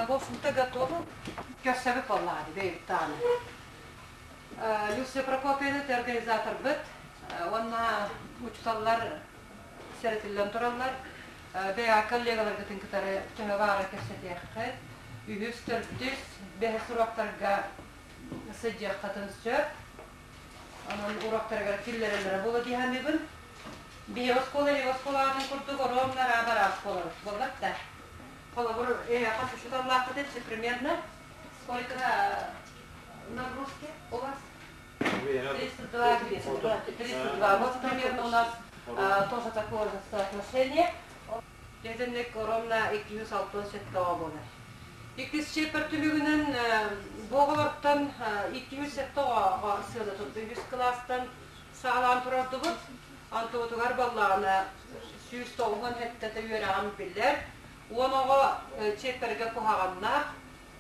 В общем-то, готовы. Көрсөбүт буоллаҕа бэйэбит даҕаны. Люция Прокопьевна ты организаторбыт уонна учууталлар сэрэтиллэн тураллар. Бэйэҕэ коллегаларгытын кытары төһө баара кэпсэтиэххит. Үһүс, төрдүс, бэһис уроктарга сылдьыаххытын сөп. Онон уроктарыгар киллэрэллэрэ буолуо дии саныыбын. Биһиги оскуола эһиги оскуолаҕытын курдук оруобуна араас буолар буолбат да. Холобур, хас учууталлааххытый примерно сколько нагрузки у вас? 32 где-то. 32. Вот примерно у нас тоже такое же соотношение. Дьэдэнник ровно 267 буолар. Иккис чиэппэр түмүгүнэн бу оҕолортон 207 оҕоҕо сыана турда. Үһүс кылаастан саҕалаан турардыбыт. Антыбытыгар баллаҕына 197 үөрэҕин билэр. 10 оҕо чиэппэргэ куһаҕаннаах.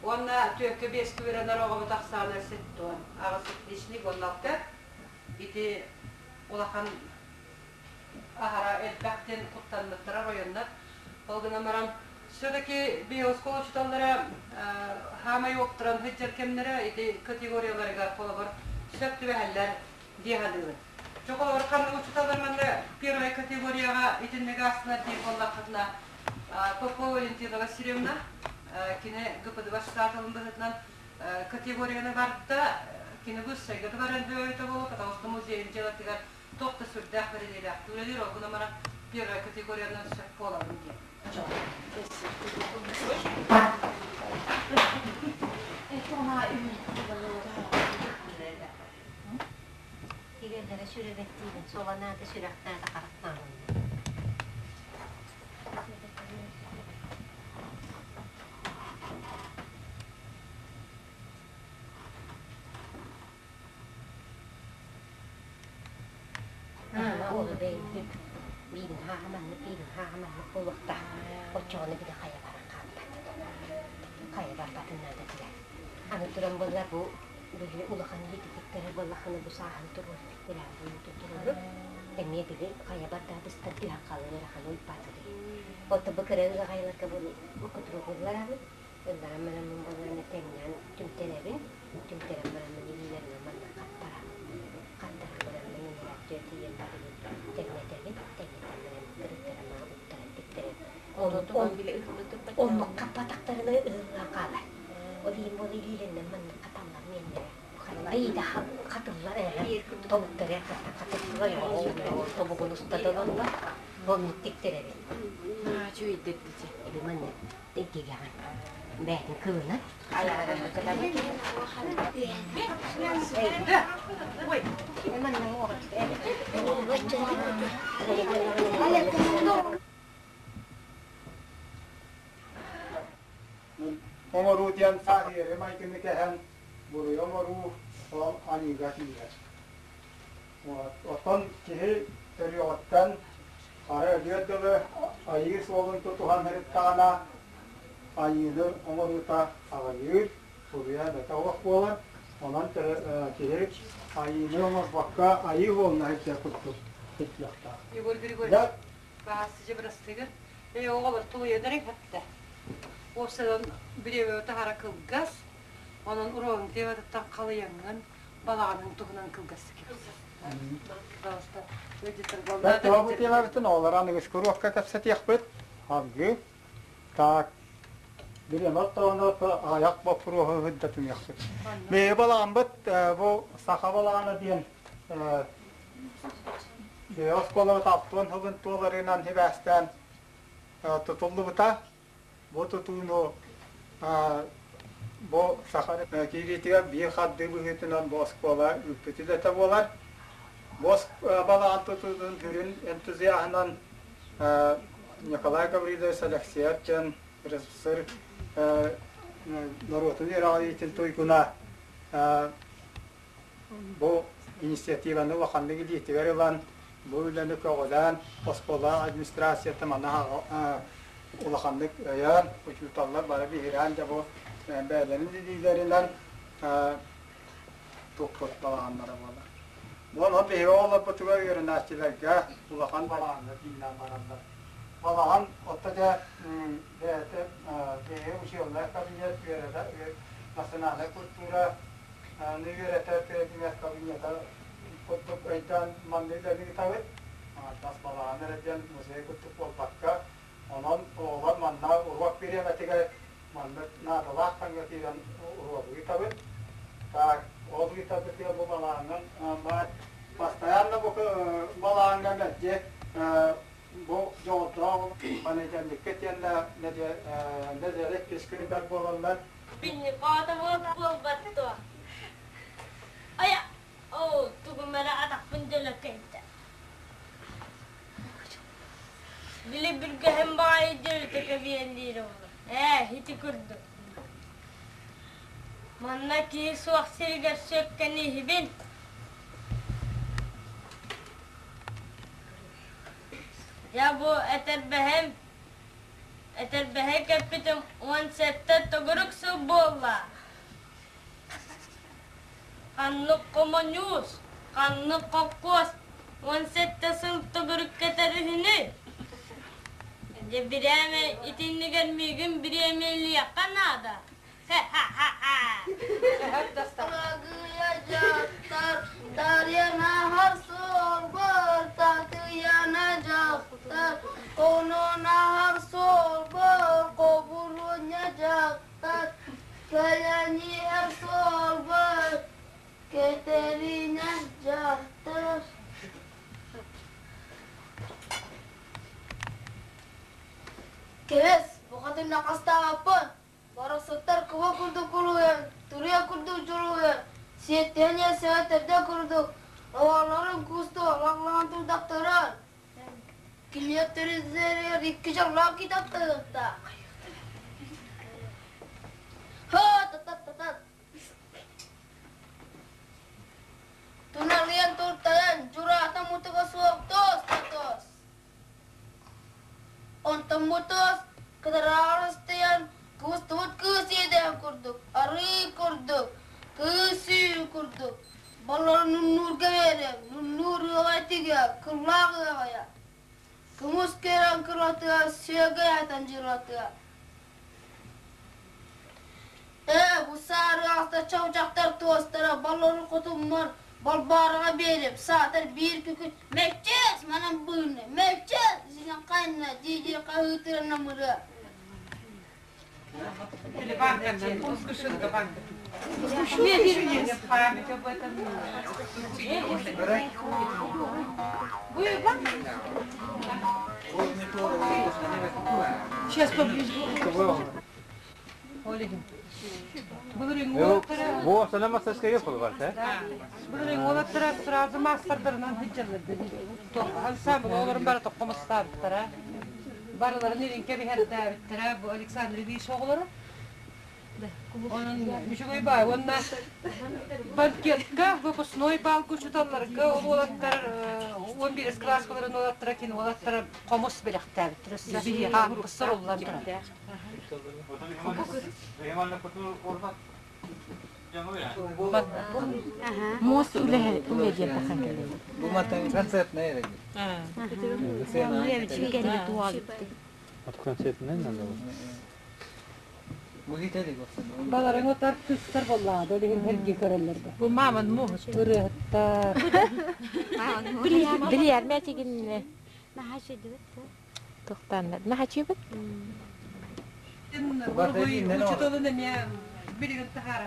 Уонна түөккэ биэскэ үөрэнэр оҕобут ахсаана 70. Аҕыс отличник уонна алта. Ити улахан аһара элбэх диэн куттаммыттара оройуоннар. Ол гынан баран все-таки биоскуола учууталлара хаамай уоптуран сылдьар кэмнэрэ ити категорияларыгар холобур сөп түбэһэллэр дии саныыбын. Чэ холобур ханнык учууталлар манна первая категорияҕа итинник аастылар диир буоллаххытына Попова Валентина Васильевна кини ГПД штатылын быһыытынан категорияны барда кини быссайга да баран бөйөтө буолуо потому что музейын дьыалатыгар туох да сүрдээх бэриниилээхтик үлэлиир, ол гынан баран первая категориянан сөп буолабын диэн. Тигэрдэрэ сүрэбэттиибин, суоланаата сүрэхтээтэ харахтаабын. Ол бэйбит биирин хааһаманнык, биирин хааһаманнык буолуохтаах. Оччоҕуна били хайа баран хаалбат. Хайа барбатын наада этилэр. Аны туран буоллар бу били улахан иһитиктэрэ буоллаххына бу сааһын туруорбуттара буйуту туруору эмиэ били хайа бардаатыстар түһэн хаалан ыарахан уйбааты дии. Ото бу кыра ыаҕайыларга бу кутуругулларабын Ылларан бараммын буолларына тэҥнээн түмтэрэбин, түмтэрэн бараммын илиилэринэн манна хаттарабын. Хаттаран бараммын инэрээччи тиийэн барабын тэҥнэтэбин, тэҥнэтэн баран кыргыттарым аҕа уктаран тиктэрэн оннук хаппатахтарына ыһыллан хаалар. Ол иһин буола илиилэринэн маннык хаталлар миэннэрэ. Ыйда хатыллар ээ тобуктары хатыллар тобугун устаталаллар оннук тиктэрэбин. Үчүгэйдик Эби маннык Иккигэҕин бэйэтин кылынан Оҥоруу диэн сааһыары майгыны кэһэн буруйу оҥоруу ол аньыыга киирэр. Оттон киһи төрүөҕүттэн хара өлүөр дылы айыы суолун тутуһан сырыттаҕына, айыыны оҥоруута аҕыйыыр, буруйа эбэтэ суох буолар. Онон киһи айыыны оҥорбокко айыы буолуна сылдьар курдук сылдьыахтаах. Егор Григорьевич, баһаастыжа бырастыгыр. Ээ, оҕолор тулуйан эрэ хатта. Уопсайынан бириэмэ таһара кылгас, онон уруогуҥ тематыттан халыйаҥҥын балаҕанын туһунан кылгастык кэпсээ. Бу темабытын оҕолор аныгыскы уруокка кэпсэтиэхпит. Алгыы. Так. Билем оттоҕуна аҕыйах боппуруоһу сырдатыныахпыт. Бэйэ балаҕаммыт бу саха балаҕана диэн бэйэ оскуолабыт алтыан сылын туоларынан сибээстээн тутуллубута. Бу тутууну бу саха киириитигэр биир хардыы быһыытынан бу оскуола ыыппыт үлэтэ буолар. Бу балаҕан тутуутун сүрүн энтузиаһынан Николай Гаврилович Алексеев диэн РСФСР норуотун үөрэҕириитин туйгуна бу инициативаны улаханнык илиитигэр ылан, бу үлэни көҕүлээн, оскуола администрацията маны улаханнык өйөөн, учууталлар бары биһирээн дьэ бу бэйэлэрин илиилэринэн туппут балаҕаннара буолар. Бу онон биһиги оҕолорбутугар үөрэнээччилэргэ улахан балаҕаннар тиийэн бараллар. Балаҕан отто дьэ бэйэтэ биһиги учебнай кабинет үөрэтэр национальнай культура аны үөрэтэр предмет кабинета курдук өйдөөн маннык үлэни ыытабыт. Аҥардас балаҕан эрэ диэн музей курдук буолбакка, онон оҕолор манна уруок бириэмэтигэр маннык наадалаах таҥҥа киирэн уруогу ыытабыт. Так, ол ыытарбытыгар бу балаҕаҥҥа баар постоянно бу балаҕаҥҥа мэлдьи бу дьоҕурдаах понедельникка тиэннэ нэдиэлэ иккис күнүгэр буолаллар. Бинни буолбат дуо? Айа, оо, тугум эрэ атахпын дьөлөкөйдө. Били бүргэһим баҕайы дьөлүтэ кэбиэллиир оҕолор. Ээ, ити курдук. Манна киһи суох сиригэр сөккөн иһибин. Дьэ бу этэрбэһим, этэрбэһи кэппитим 17 төгүрүк сыл буолла. Ханнык хомуньуус, ханнык холкуос 17 сыл төгүрүк кэтэр үһүнүй? Дьэ бирээмэ итиннигэр миигин бириэмийэлиэххэ наада. Дорогие дьахтар, Дарьяна суолбар, Татьяна дьахтар, Онон суолбар, Хобуруонньа дьахтар, Кэлэн иһэр суолбар, Кэтэринэ дьахтар. Кэбис, букатын накастаабаппын. Барахсаттар куба курдук куруһуйан, туруйа курдук дьулуһуйан, сиэттиһэн иэсэҕэ төрдө курдук, оҕолорун куустуга лаҥлаһан турдахтара. Килиэп төрүттэригэр икки дьоллоох киһи таптаһыахтаах. Ха-та-та-та-та. Туналыйан туртайан, дьураата мутуга суох тоос да тоос. Онтон мутуос кытараарыстыйан, кыбыстыбыт кыыс иэдээн курдук, арыы курдук, кыыс сүүрүү курдук, балларын нуннуурга биэрэн, нуннуур ыаҕай тигэ, кыллаах ыаҕайа, кымыс кэрэн кыратыга, сүөгэй атан дьырылатыа. Ээ, бу саарыаҕаста чаучахтар туостара балларын хотуммар Балбаараҕа биэриэм, саатар биир күкүн «Мэлчээс, манан быынна, мэлчээс, синэн хайна» дии-дии хаһыытыра намырыа. Сейчас поближе. Бу сана мастерская бар, да? Былырыын уолаттара сразу маастардарынан сылдьаллар. Ансамбль олорун бары токкомустаабыттара. Барыларын илин кэбиһэрдээбиттэрэ бу Александр Ильич оҕолоро. Онон үчүгэй баай уонна банкетка выпускной балга учуталларга ол уолаттар 11 кылааскаларын уолаттара кин уолаттара хомус бэлэхтээбиттэр. Өссө биһиэхэ оллан турар. Муос үлэһэ үлэ диэн тахан кэлин. Бу мантан концертная эрэ. Концертная надо. Баларың отар түстер боллаады, ол иһин hergi көрөллөргө. Бу маман муус. Ырыһыттар. Билиэр мэтигинне. Тохтаннар. Нахачыбыт. Учуталын эмиэ билигин таһаара.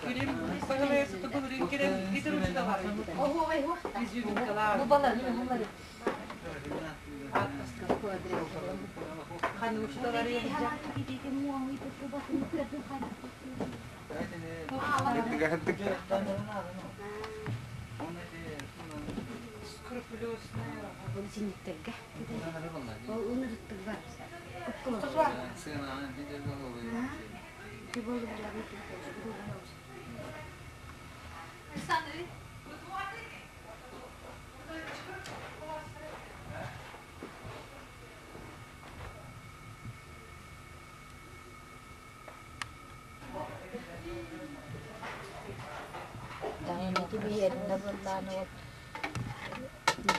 Кирим баһылай сытыбыл кирим гитар учуталар. Бу балар. Ханы учуталар Скрупулезная. Синниктерге. Ол ынырыктыгар. Даҕаны биһиэринэ буоллаан ол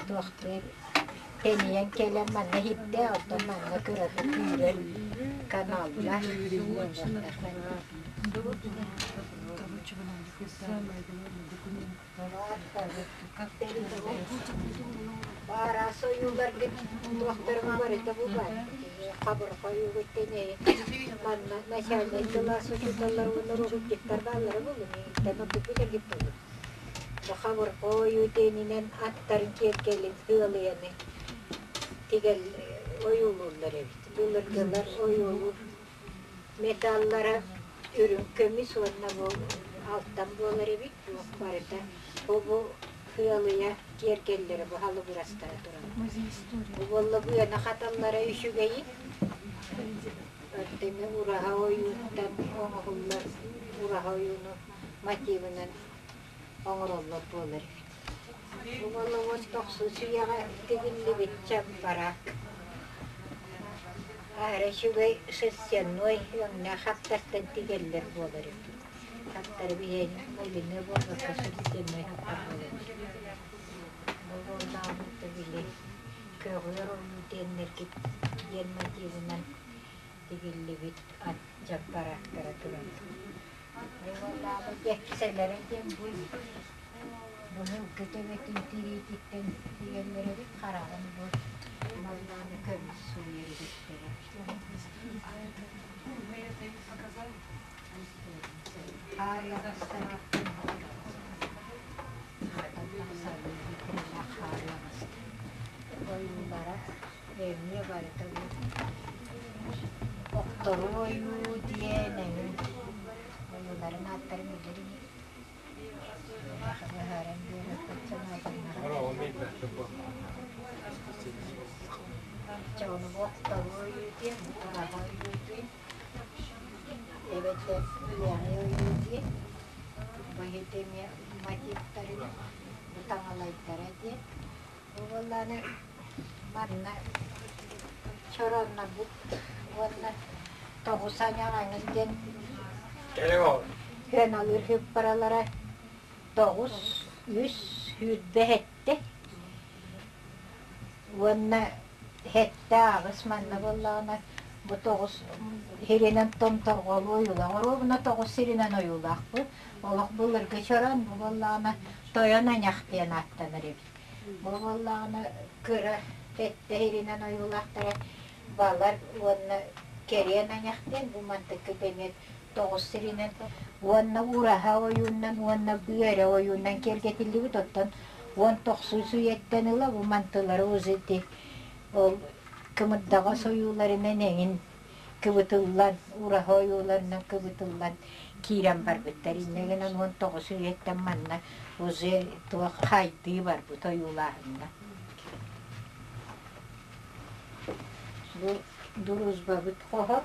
туохтуур Тэнийэн кэлэн манна иһирдэ, оттон манна кыратык күүрэр каналлар буолуохтаах. Баараас ойууларгыт туохтарын барыта бу баар. Хабырҕа ойуугут тэнэйи манна начальнай кылаас учууталлар уонна уруһуйдьуттар бааллара буолуо миигиттэн ордук билэргит буолуо. Бу хабырҕа ойуу диэнинэн аттарын киэргэлин ыалыйаны тигэл ойуулууллар эбит. Былыргылар ойуулуур Металлара үрүҥ көмүс уонна бу алтан буолар эбит, туох барыта. Бу бу сыалыйа киэргэллэрэ бу халыбырастара туран. Бу буолла быаны хаталлара үчүгэйин. Өттөмө ураһа ойууттан оҥоһуллар ураһа ойууну мотивынан оҥороллор буолар эбит. Бу буолла уон тохсус үйэҕэ тигиллибит чаппарак. Аһара үчүгэй шерстяной өҥнөөх аттартан тигэллэр буолар эбит. Аттары биһиэнэ илиҥҥэ буолбакка шерстяной аттар буолаллар. Бу буоллаҕына били көҕүөр ойуу диэннэргит диэн мотивынан тигиллибит ат дьаппараактара тураллар. Бу буоллаҕына дьэксэлэрэ диэн бу Быһылгы төбөтүн тириититтэн тигэллэр эбит, хараҕын бу маллааны көмүс сууйар эбиттэрэ. Хаарыаҕастарыттан тахсаллыы тирилээх хаарыаҕастар. Ойуулара эмиэ барыта бу охтору ойуу диэн эҥин ойууларын ааттарын билэр ини. Сыаналыыр сыыппаралара 9 327 уонна 7 8 манна буоллаҕына бу тоҕус сиринэн томторҕолуу ойуулаах оруобуна тоҕус сиринэн ойуулаах бу олох былыргы чороон бу буоллаҕына тойон аньах диэн ааттанар эбит бу буоллаҕына кыра сэттэ сиринэн ойуулаахтара балар уонна кэриэн аньах диэн бу мантыкка эмиэ тоҕус сиринэн уонна ураһа ойууннан уонна быара ойууннан киэргэтиллибит оттон 19-ус үйэттэн ыла бу мантылары узити ол кымырдаҕас ойууларынан эҥин кыбытыллан ураһа ойууларынан кыбытыллан киирэн барбыттар инньэ гынан 19 үйэттэн манна уже туох хайдыы барбыт ойуулааһыҥҥа бу дружбабыт хоһо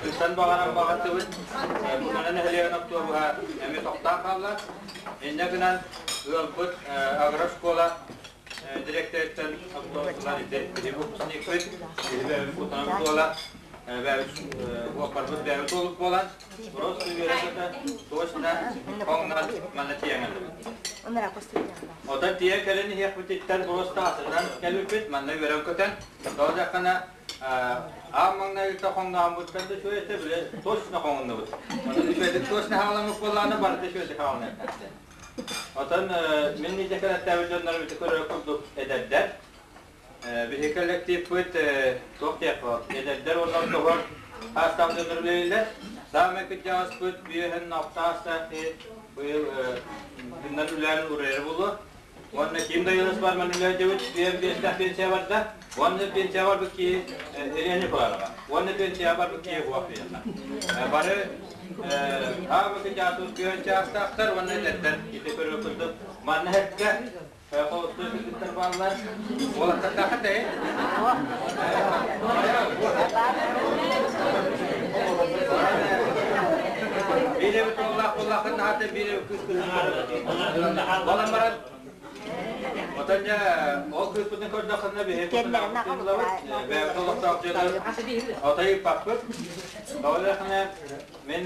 Ыттан баҕаран баҕаттыбыт. Бутана нэһилиэгин оптуобуһа эмиэ тохтоон хаалла. Инньэ гынан ыалбыт агрошкола дириэктэриттэн автобусунан ити биһиги выпускникпыт, биһиги Бутана школа уоппарбыт бэйэбит уолбут буолан, просто үөрэ-көтө точно хоҥнон манна тиийэн кэллибит. Отон тиийэн кэлэн иһиэхпититтэн просто атынан кэлбиппит, манна үөрэн-көтөн, тоҕо диэххинэ, аан маҥнайгыта хоҥнооммуттан да үчүгэй этэ, били точно хоҥуннубут. Онон үчүгэйдик точно хаалламмыт буоллаҕына, барыта үчүгэйдик хаалланыахтаах. Отон мин илдьэ кэлэттээбит дьоннорум ити көрөр курдук эдэрдэр. Биһиги коллективпыт туох диэххэ, эдэрдэр уонна ортоһуор саастаах дьоннор үлэлииллэр. Саамай кырдьаҕаспыт биэһин алтаастаах киһи быйыл күннэн үлээн урайара буолуо. Уонна ким да ыйылас бар ман үлэлдьэбит, биэм биэстээх пенсия барда. Уонна пенсия барбыт киһи Елена Николаевна. Уонна пенсия барбыт киһи хуох биэхэ. Бары аамы кырдьаҕас күөн чаастаахтар уонна эдэрдэр ити көрөр курдук манна хэккэ Холостуой кыргыттар бааллар. Уолаттардаахха тэйи. Биир эбит уоллаах буоллаххын наһаата биир эбит кыыс кыыс Балан баран Отон дьэ ол кыыспытын көрдөххүнэ биһиги бэйэбит олохтоох дьону отой ыыппаппыт. Тоҕо диэххинэ мин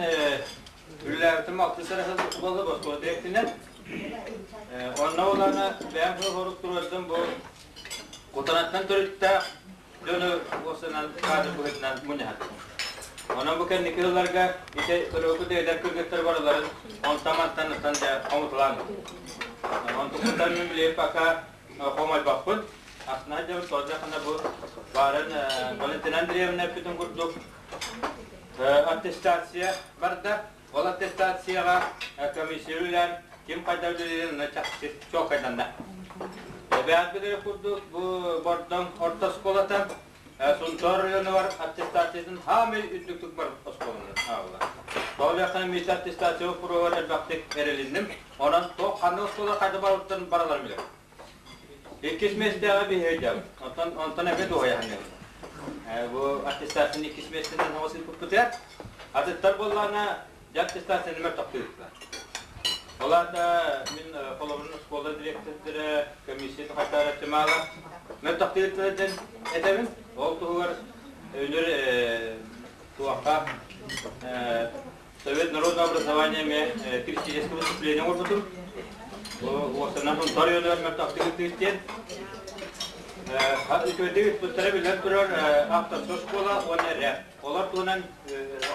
үлэлээбитим алтыс эрэ сыл буолла оскуола диэктинэн. Онно улаана бэйэм хорук туруордум бу Кутанаттан төрүттээх дьону уопсанан каадыр быһыытынан мунньаһатым. Онон бу кэнники сылларга ити көрөөкү эдэр кыргыттар барыларын онтон-мантан ытан дьэ хомутулаан. Онтукуттан мин билигин пока хомойбоппун. Астына дьабыт тоҕо бу баарын Валентина Андреевна эппитин курдук аттестация барда. Ол аттестацияҕа комиссия үлэлээн ким хайда үлэлиирин онно чахчы чуолкайданна. Эбээн билэр курдук бу Бордоҥ орто оскуолата Сунтаар районугар аттестациятын хаамай үрдүктүк бар оскуоланы аабыла. Тоҕо миэстэ аттестация боппуруоһугар элбэхтик эрэлинним. Онон туох ханнык оскуола хайда барбыттарын бараларым билэр. Иккис миэстэҕэ биһи өйдөбүт. Онтон онтон эмиэ дуоһуйаһынныбыт. Бу аттестацияны иккис миэстэнэн оҕо сыыппыппытыгар атыттар буоллаҕына дьэ аттестацияны мөлтөхтүүрүттэр. Ол аата мин холобурун оскуола дириэктэрдэрэ комиссия хайтаара Тимала мөлтөхтүүрүттэр диэн этэбин. Ол туһугар үнүр туохха Совет народного образования эмиэ критическое выступление оҥорбутум. Уопсанан Сунтаар районугар мөлтөхтүк диэн. Үчүгэйдик ыппыттара биллэн турар авторскай школа уонна РЭП. Олор туһунан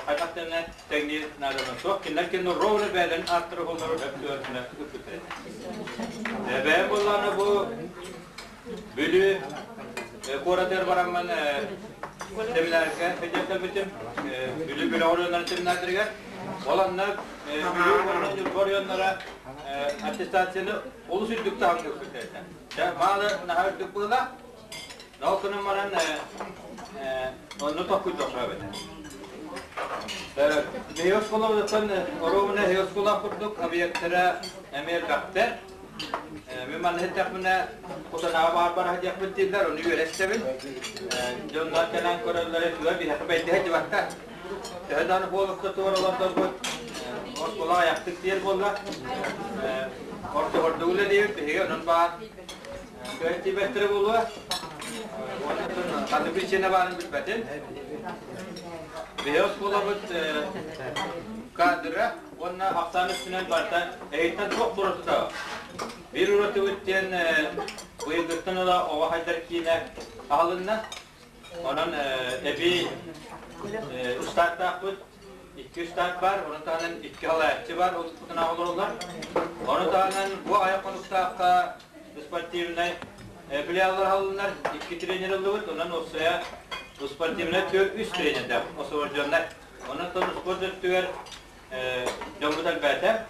хайдах даҕаны тэҥниир наадана суох. Кинилэр кинилэр ровно бэйэлэрин ааттара олорор өттүлэринэ ыппыттар этэ. Бэйэм буоллаҕына бу Бүлүү куоратыгар бараммын семинарга сылдьан кэлбитим. Бүлүү бөлөх оройуоннарын семинардарыгар. Ол онно Бүлүү уонна Ньурба оройуоннара аттестацияны олус үрдүк таһымҥа ыыппыттар этэ. Дьэ, маалы наһаа үрдүк буолла. Ол гынан баран онно токкуйдохсоо эбит. Биһиги оскуолабытыттан оруобуна эһиги оскуола курдук объектара эмиэ элбэхтэр. Мин манна иһиттэхпинэ, кутанаҕа баар бараһа диэхпит дииллэр, ону үөрэ истэбин. Дьоннор кэлэн көрөллөрө үчүгэй, биһиэхэ бэйдэһэ дьыбакка. Төһө даҕаны буолукта туор олордорбут, оскуола айахтык диэр буолла. Ортоһордук үлэлиибит, биһиги онон баар кыайан тиийбэттэрэ буолуо. Уонна ханнык причина баарын билбэтим. Биһиги оскуолабыт каадыра уонна ахсаан үстүнэн барыта эһиттэн туох уратыта Биир уратыбыт диэн быйылгыттан ыла оҕо хайдар киинэ аһылынна. Онон эбии устааттаахпыт, икки устаат бар, ону таһынан икки халааччы бар, ол тутунаах олороллор. Ону таһынан бу айах хонуктаахха спортивнай филиаллар аһылыннар, икки тренер ыллыбыт, онон уопсайа спортивнай үс тренердээх освобожденнай. Онон спорт өттүгэр дьоммут элбээтэ.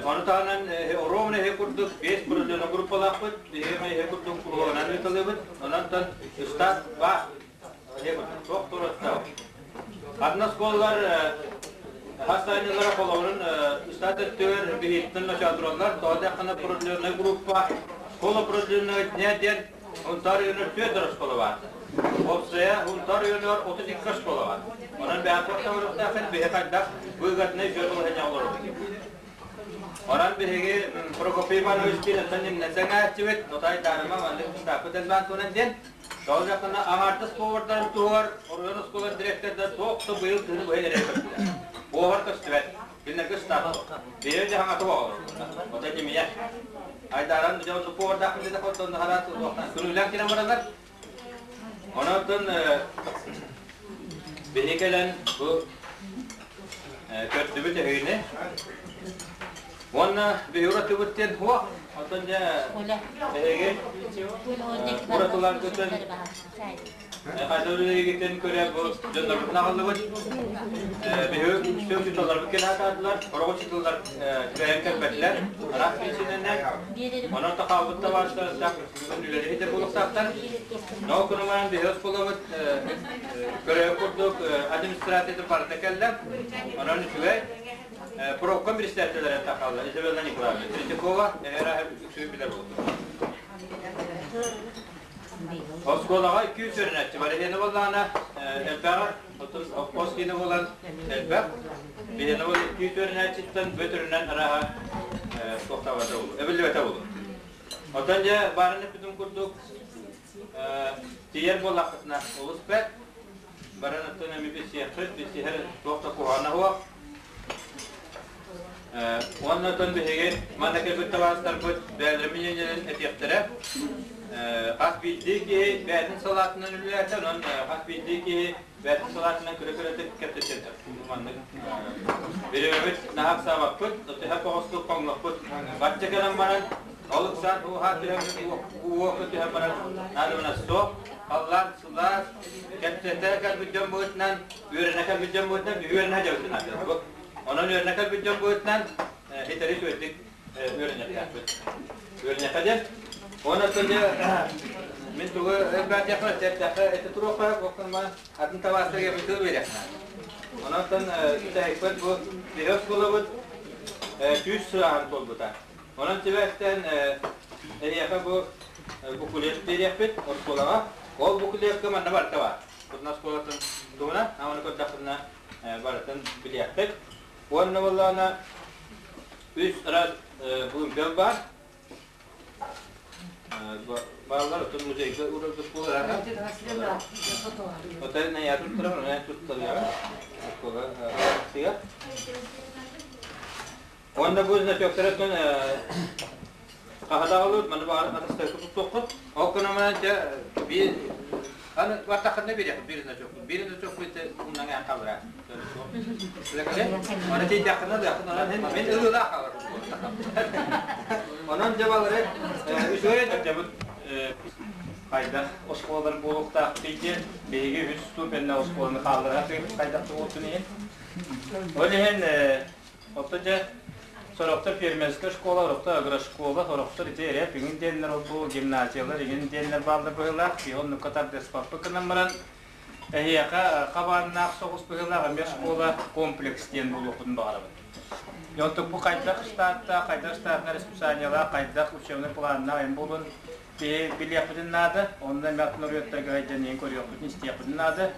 Ону таһынан оруобуна эһи курдук биэс продюсер группалаахпыт, биһиги эһи курдук куруһуонан ыытыллыбыт. Онон ыстаат баар. Туох туруоттаах. Атын оскуолалар хастаанньалара холобурун ыстаат өттүгэр биһиттэн ночоотураллар. Тоҕо диэххинэ продленная группа школа продленного дня диэн Сунтаар районугар түөрт оскуола баар. Уопсайа Сунтаар районугар 32 оскуола баар. Онон бэйэ туохтаах биһи хайдах выгодный дьон балаһыанньа олоробут. Онон биһиги Прокопий Иванович диэн нимнэсэҥээччибит, Нотай Дарыма маннык ыстааппыт элбээн туһунан диэн Тоҕо диэххинэ аҥаардас повардарын туһугар оройуон оскуолатын директордар туох да быйыл кыһыны быһа эрэ көрдүлэр. Повар көстүбэт. Кинилэргэ штат. Бэйэ дьаһаҥа туох олорор. Ота димия. Айдаран дьон тупуордаах билетэ хотон хараат күнүлээн кирэн баралар. Онон биһи кэлэн бу көрдүбүт эһигини. Уонна биһи уратыбыт диэн хуох. Оттон дьэ эһиги уратыларгытын Хайда үлэлиигитин көрө бу дьоннорбутун аҕаллыбыт. Биһи үксүн учууталларбыт кэлэ сатаатылар, сорох учууталлар түбэһэн кэлбэтилэр, араас причинэнэн. Онон та хаалбыт табаарыстар бүгүн үлэлиһитэ буолуохтаахтар. Но кунумаан биһи оскуолабыт көрө курдук администрацията барыта кэллэ. Онон үчүгэй. Профком председателлэрэ тахалла Изабелла Николаевна Третьякова, эһэр үксүн билэр буолбут. Оскуолаҕа 200 үөрэнээччи бар. Эһиэнэ буоллаҕына элбэҕэ, оттон хос киинэ буолан элбэх. Биһиэнэ буолан 200 үөрэнээччиттэн бөтөрүнэн арааһа туохтаабата буолуо, эбиллибэтэ буолуо. Оттон дьэ баарын эппитим курдук тиийэр буоллаххытына олус бэрт. Баран оттон эми билсиэххит, билсиһэр туох да куһаҕана суох. Уонна оттон биһиги манна кэлбит табаарыстарбыт бэйэлэрин мнениелэрин этиэхтэрэ. Хас биирдии киһи бэйэтин салаатынан үлэлээтэ, онон хас биирдии киһи бэйэтин салаатынан кыра-кыратык кэпсэтиэн сөп. Маннык бириэмэбит наһаа ыксаабаппыт, төһө поҕостук хоҥнохпут. Бачча кэлэн баран, ол ыксаан ууһаа түһэн, уокка түһэн баран наадабына суох. Халлаан сылаас, кэпсэтэ кэлбит дьон быһыытынан, үөрэнэ кэлбит дьон быһыытынан, үөрэнэ сылдьабытын ааттыыбыт. Онон үөрэнэ кэлбит дьон быһыытынан итэри үчүгэйдик үөрэниэхтээхпит. Үөрэниэххэ диэн. Уонна дьэ мин тугу элбээтиэхпин этиэхтэххэ эти туруохха буолкунма атын табаастарга мин тыл биэриэххэ. Онон бүтэһикпит бу биһи оскуолабыт күүс сылааһын туолбута. Онон сибээстээн эһиэхэ бу буклет биэриэхпит оскуолаҕа. Ол буклетка манна барыта баар. Турна оскуолатын туһунан, аны көрдөхпүнэ барытын билиэхпит. Уонна буоллаҕына үс раз вымпел баар. Бааллар отун музейга урарбыт буолар. Отель на я туттарам, она туттарыаҕа. Оскуола сыга. Уонна бу значоктарыттан хаһадаҕалыыр, маны баҕар атастарга туттуоххут. Ол гынан дьэ биир аны бартаххытына биэриэххит биир значокпут. Биир значокпут умнаҥаан халыра. Аны тиийдэххинэ ылыаххын, онон мин ылыылаах хаалар. Онон дьэ балары үчүгэй дьабыт хайдах оскуолалар буолуохтаахпытый диэн биһиги үһүс ступеннэ оскуоланы хааллара сатыыбыт хайдах да буолтун иһин. Ол иһин Оттон дьэ, сорохтор фермерскэй школа, сорохтор агрошкола, сорохтор ити эрэп иҥин диэннэр ол-бу гимназиялар иҥин диэннэр бааллар быһыылаах. Киһи оннукка тардыспаппыт гынан баран, эһиэхэ хабааннаах соҕус быһыылаах эмиэ школа комплекс диэн буолуохпутун баҕарабыт. Онтук бу хайдах штаттаах, хайдах штатнай расписаниелаах, хайдах учебный планнаах эм буолун биһи билиэхпитин наада. Онно эмиэ атын уруоктарга сылдьан иһин көрүөхпүтүн, истиэхпитин наада.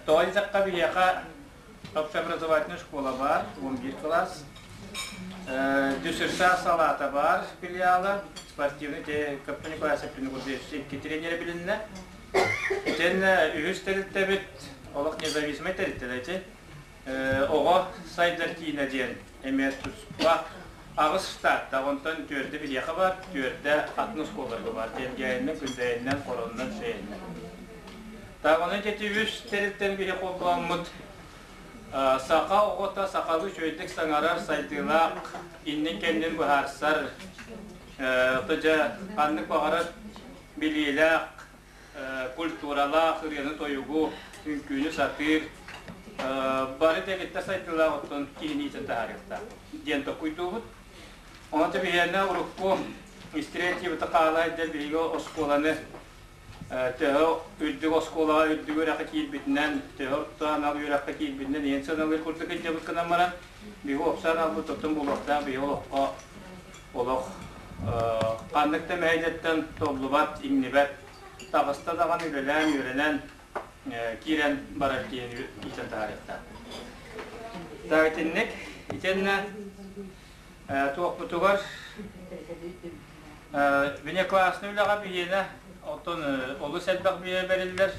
Тоҕо диэтэххэ биһиэхэ Общеобразовательная школа баар, 11 класс. Дюсерса салаата баар филиала, спортивный Көппө Николай Саппин икки тренерэ билиннэ. Итиэннэ үһүс тэрилтэбит олох независимай тэрилтэ ити. Оҕо сайдар киинэ диэн эмиэ туспа аҕыс штаттаах, онтон түөрдэ биһиэхэ бар, түөрдэ атын оскуолаларга бар. Элгээйинэн, Күндэйинэн, Хоронунан, Сэйэннэн. Таҕаны ити үс тэрилтэн биһи холбооммут саха оҕото сахалыы үчүгэйдик саҥарар, сайдыылаах, иннин-кэннин быһаарсар, дьэ ханнык баҕарар билиилээх, культуралаах, ырыаны-тойугу, үҥкүүнү сатыыр, бары дэгиттэр сайдыылаах оттон киһини иитэн таһаарыахтаах диэн толкуйдуубут. Онон биһиэнэ урукку истириэтибыты хаалай диэн биһиги оскуоланы төһө үрдүк оскуолаҕа үрдүк үөрэххэ киирбитинэн, төһө орто анал үөрэххэ киирбитинэн иһин сыаналыыр курдук илдьэбит гынан баран, биһи уопсай аналбыт оттон буолуохтаах биһи олоххо олох ханнык да мэһэйдэттэн толлубат, иҥнибэт, таҕыста даҕаны үлэлээн, үөрэнэн киирэн барар диэн иитэн таһаарыахтаах. Так итинник итиэннэ туохпутугар Внеклассный үлэҕэ биһиэнэ оттон олус элбэх биэ бэриллэр.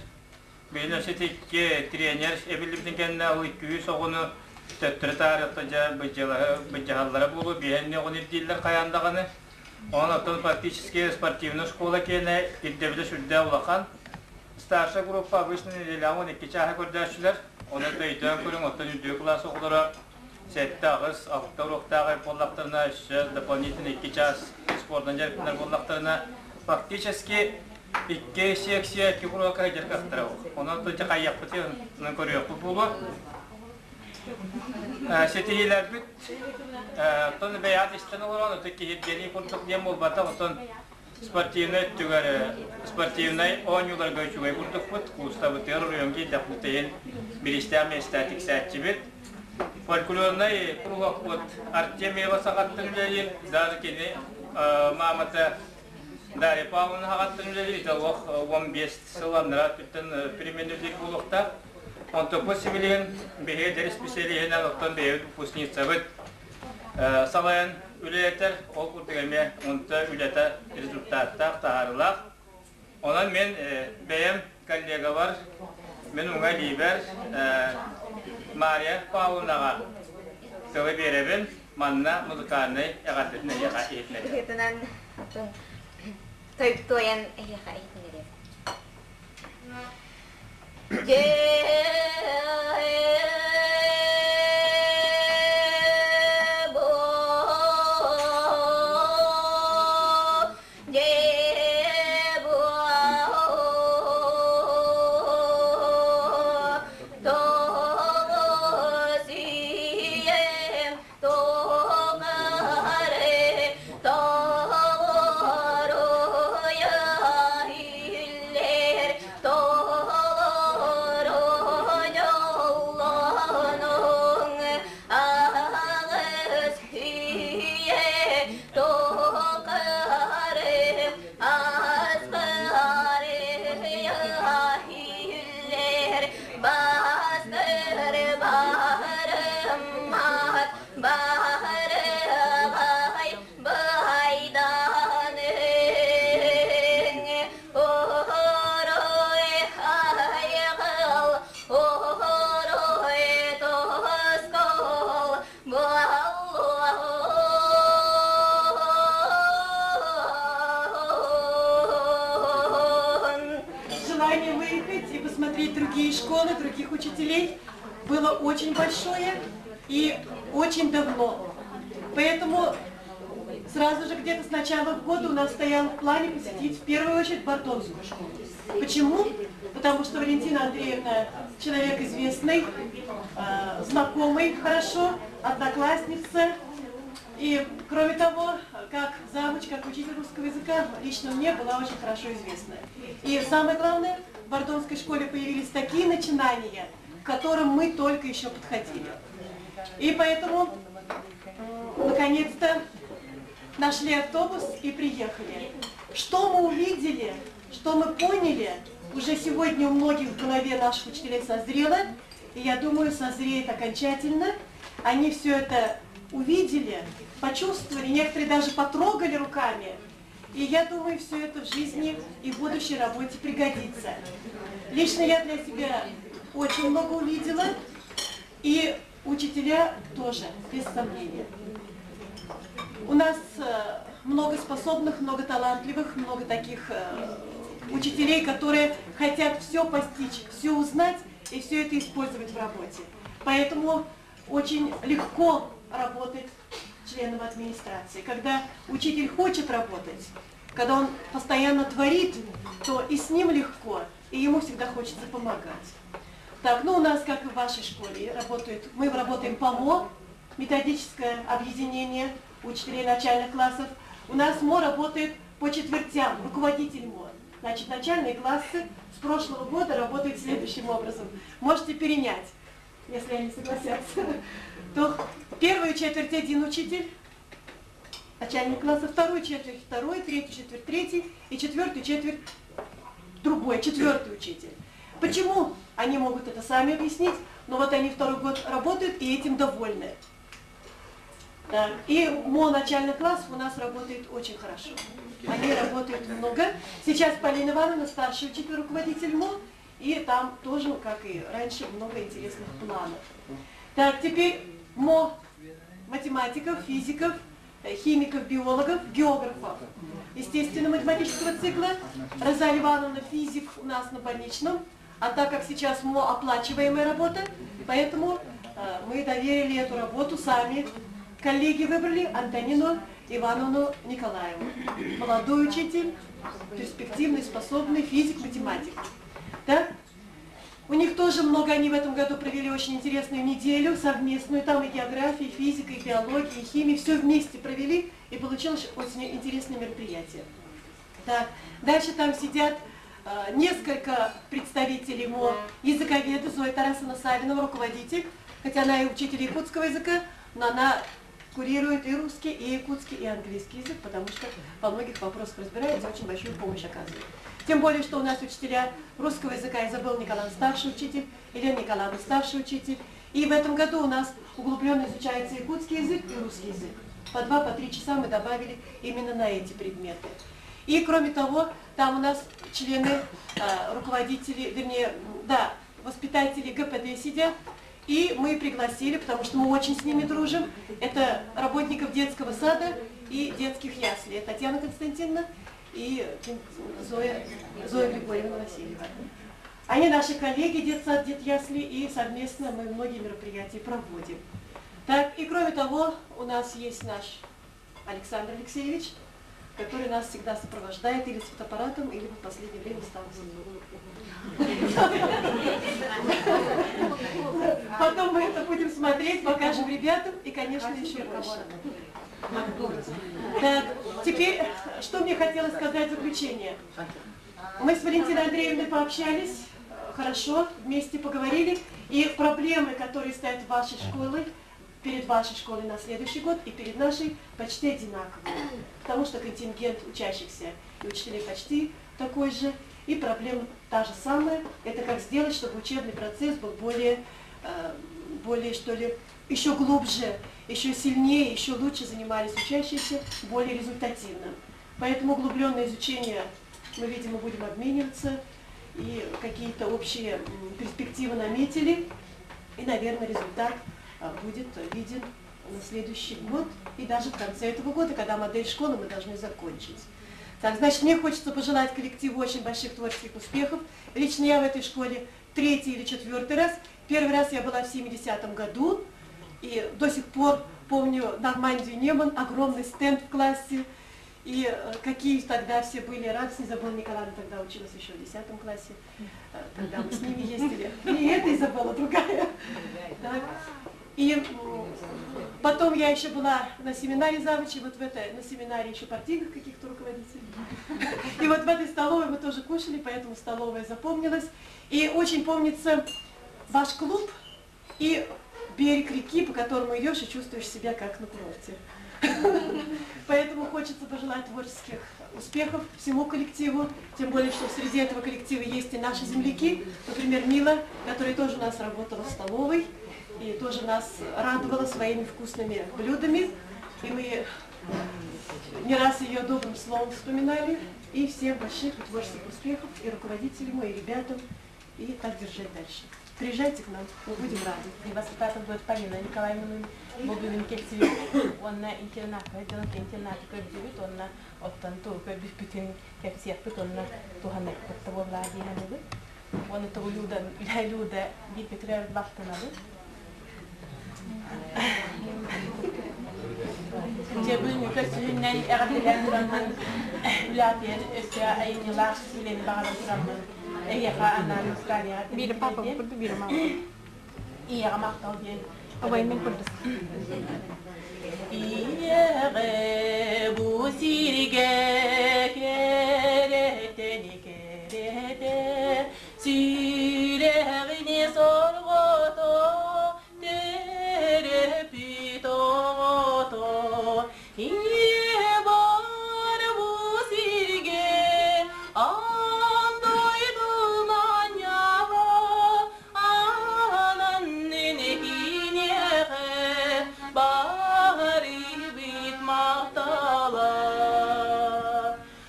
Биһиэнэ өссө икки тренер эбиллибитин кэннэ ол 200 оҕону Төттөрү-таары оттон дьэ былдьаһаллара буолуо, биэһэнни оҕону ирдииллэр хайаан даҕаны. Онон оттон фактически спортивная школа киэнэ ирдэбилэ сүрдээх улахан. Старшая группа обычно нэдиэлэҕэ 12 чааһы көрдөөччүлэр. Онон өйдөөн көрүҥ, оттон үрдүкү кылаас оҕолоро сэттэ, аҕыс, алта уруоктаах буоллахтарына, өссө дополнительно икки чаас спордунан дьарыктанар буоллахтарына, фактически икки секция, икки уруокка сылдьар кыахтара Онон туча хайыахпытын көрүөхпүт буолуо. Ситиһиилэрбит оттон бэйэҕит истэн олорон, ытык киһиргэнии курдук диэн буолбатах, оттон спортивнай өттүгэр спортивнай оонньууларга үчүгэй курдукпут, куустабытыгар оройуон киирдэхпитин бириистээх миэстэ тиксээччибит. Фольклорнай кругокпут Артемьева саҕаттан үлэлиир, даже кини маамата Дарья Павловна саҕаттан үлэлиир, ити олох 15 сыл анараа өттүттэн переменүллүүр буолуохтаах. Онтон сибилигин биһиги эдэр исписэлииһинэн оттон бэйэбит выпускницабыт салайан үлэлэтэр, ол курдук эмиэ онто үлэтэ результаттаах, таһаарыылаах. Онон мин бэйэм коллегабар, мин уҥа илиибэр Мария Павловнаҕа тылы биэрэбин, манна музыкальнай эҕэрдэтин эйиэхэ иһитинэриэм. Быһыытынан туойан эйиэхэ иһитинэриэм. Желание выехать и посмотреть другие школы, других учителей было очень большое и очень давно. Поэтому сразу же где-то с начала года у нас стоял в плане посетить в первую очередь Бордонскую школу. Почему? Потому что Валентина Андреевна человек известный, знакомый хорошо, одноклассница. И, кроме того, как завуч, как учитель русского языка, лично мне была очень хорошо известна. И самое главное, в Бордонской школе появились такие начинания, к которым мы только еще подходили. И поэтому, наконец-то, нашли автобус и приехали. Что мы увидели, что мы поняли, уже сегодня у многих в голове наших учителей созрело, и я думаю, созреет окончательно. Они все это увидели, почувствовали, некоторые даже потрогали руками. И я думаю, все это в жизни и в будущей работе пригодится. Лично я для себя очень много увидела, и учителя тоже, без сомнения. У нас много способных, много талантливых, много таких учителей, которые хотят все постичь, все узнать и все это использовать в работе. Поэтому очень легко работать членом администрации. Когда учитель хочет работать, когда он постоянно творит, то и с ним легко, и ему всегда хочется помогать. Так, ну у нас, как и в вашей школе, работают, мы работаем по МО, методическое объединение учителей начальных классов. У нас МО работает по четвертям, руководитель МО. Значит, начальные классы с прошлого года работают следующим образом. Можете перенять, если они согласятся. То первую четверть один учитель, начальник класса, вторую четверть второй, третью четверть третий и четвертую четверть другой, четвертый учитель. Почему? Они могут это сами объяснить, но вот они второй год работают и этим довольны. Так. И МО начальных классов у нас работает очень хорошо. Они работают много. Сейчас Полина Ивановна, старший учитель, руководитель МО, и там тоже, как и раньше, много интересных планов. Так, теперь МО математиков, физиков, химиков, биологов, географов. Естественно, математического цикла. Розалия Ивановна физик у нас на больничном. А так как сейчас МО оплачиваемая работа, поэтому мы доверили эту работу сами. Коллеги выбрали Антонину Ивановну Николаеву. Молодой учитель, перспективный, способный физик, математик. Да? У них тоже много, они в этом году провели очень интересную неделю совместную, там и география, и физика, и биология, и химия, все вместе провели, и получилось очень интересное мероприятие. Так, дальше там сидят несколько представителей МО, языковеды, Зоя Тарасовна Савинова, руководитель, хотя она и учитель якутского языка, но она курирует и русский, и якутский, и английский язык, потому что во многих вопросах разбирается, очень большую помощь оказывает. Тем более, что у нас учителя русского языка Изабелла Николаевна старший учитель, Елена Николаевна старший учитель. И в этом году у нас углубленно изучается якутский язык и русский язык. По 2, по 3 часа мы добавили именно на эти предметы. И кроме того, там у нас члены, руководители, вернее, да, воспитатели ГПД сидят. И мы пригласили, потому что мы очень с ними дружим, это работников детского сада и детских яслей. Татьяна Константиновна и Зоя Григорьевна Васильева. Они наши коллеги, детсад, детясли, и совместно мы многие мероприятия проводим. Так, и кроме того, у нас есть наш Александр Алексеевич, который нас всегда сопровождает или с фотоаппаратом, или в последнее время стал со мной. Потом мы это будем смотреть, покажем ребятам и, конечно, еще больше. Так, теперь, что мне хотелось сказать в заключение. Мы с Валентиной Андреевной пообщались, хорошо, вместе поговорили, и проблемы, которые стоят в вашей школе, перед вашей школой на следующий год и перед нашей, почти одинаковые. Потому что контингент учащихся и учителей почти такой же, и проблема та же самая. Это как сделать, чтобы учебный процесс был более, что ли, еще глубже, еще сильнее, еще лучше занимались учащиеся, более результативно. Поэтому углубленное изучение мы, видимо, будем обмениваться, и какие-то общие перспективы наметили, и, наверное, результат будет виден на следующий год и даже в конце этого года, когда модель школы мы должны закончить. Так, значит, мне хочется пожелать коллективу очень больших творческих успехов. Лично я в этой школе 3-й или 4-й раз. Первый раз я была в 70-м году, и до сих пор помню Нормандию Неман, огромный стенд в классе. И какие тогда все были радостные. Изабелла Николаевна тогда училась еще в 10 классе, тогда мы с ними ездили. Не эта Изабелла, другая. Так. И потом я еще была на семинаре завучей, вот в этой, на семинаре еще партийных каких-то руководителей. И вот в этой столовой мы тоже кушали, поэтому столовая запомнилась. И очень помнится ваш клуб и берег реки, по которому идешь и чувствуешь себя как на курорте. Поэтому хочется пожелать творческих успехов всему коллективу, тем более, что среди этого коллектива есть и наши земляки, например, Мила, которая тоже у нас работала в столовой и тоже нас радовала своими вкусными блюдами. И мы не раз ее добрым словом вспоминали. И всем больших и творческих успехов, и руководителям, и ребятам, и так держать дальше. Приезжайте к нам, мы будем рады. Воспитатель будет Полина Николаевна Богданин Кельцевич. Он на интернат, интернат көрдүбүт, онна оттон туу көрбүппүтүн кэпсиэхпит, онна туһаныкпыт табыллаа диэхэнибит. Оны тугулууда, үлэлууда биир бахтанабыт. Жебүн көсүннен эҕэрдэлээн тураммын үлээтиэн өссө айынньылаах үлэни баҕаран тураммын эйиэхэ анаан Австралияҕа Биир папа курду, биир мама. Ийэҕэ махтал диэн. Абай мен курдус. Ийэҕэ бу сиргэ кэрэтэни кэрэтэ сүрэҕини сорҕото терепит оҕото ийэ бар бу сиргэ аан дойдулаан яба анан киниэхэ барыбыт махтала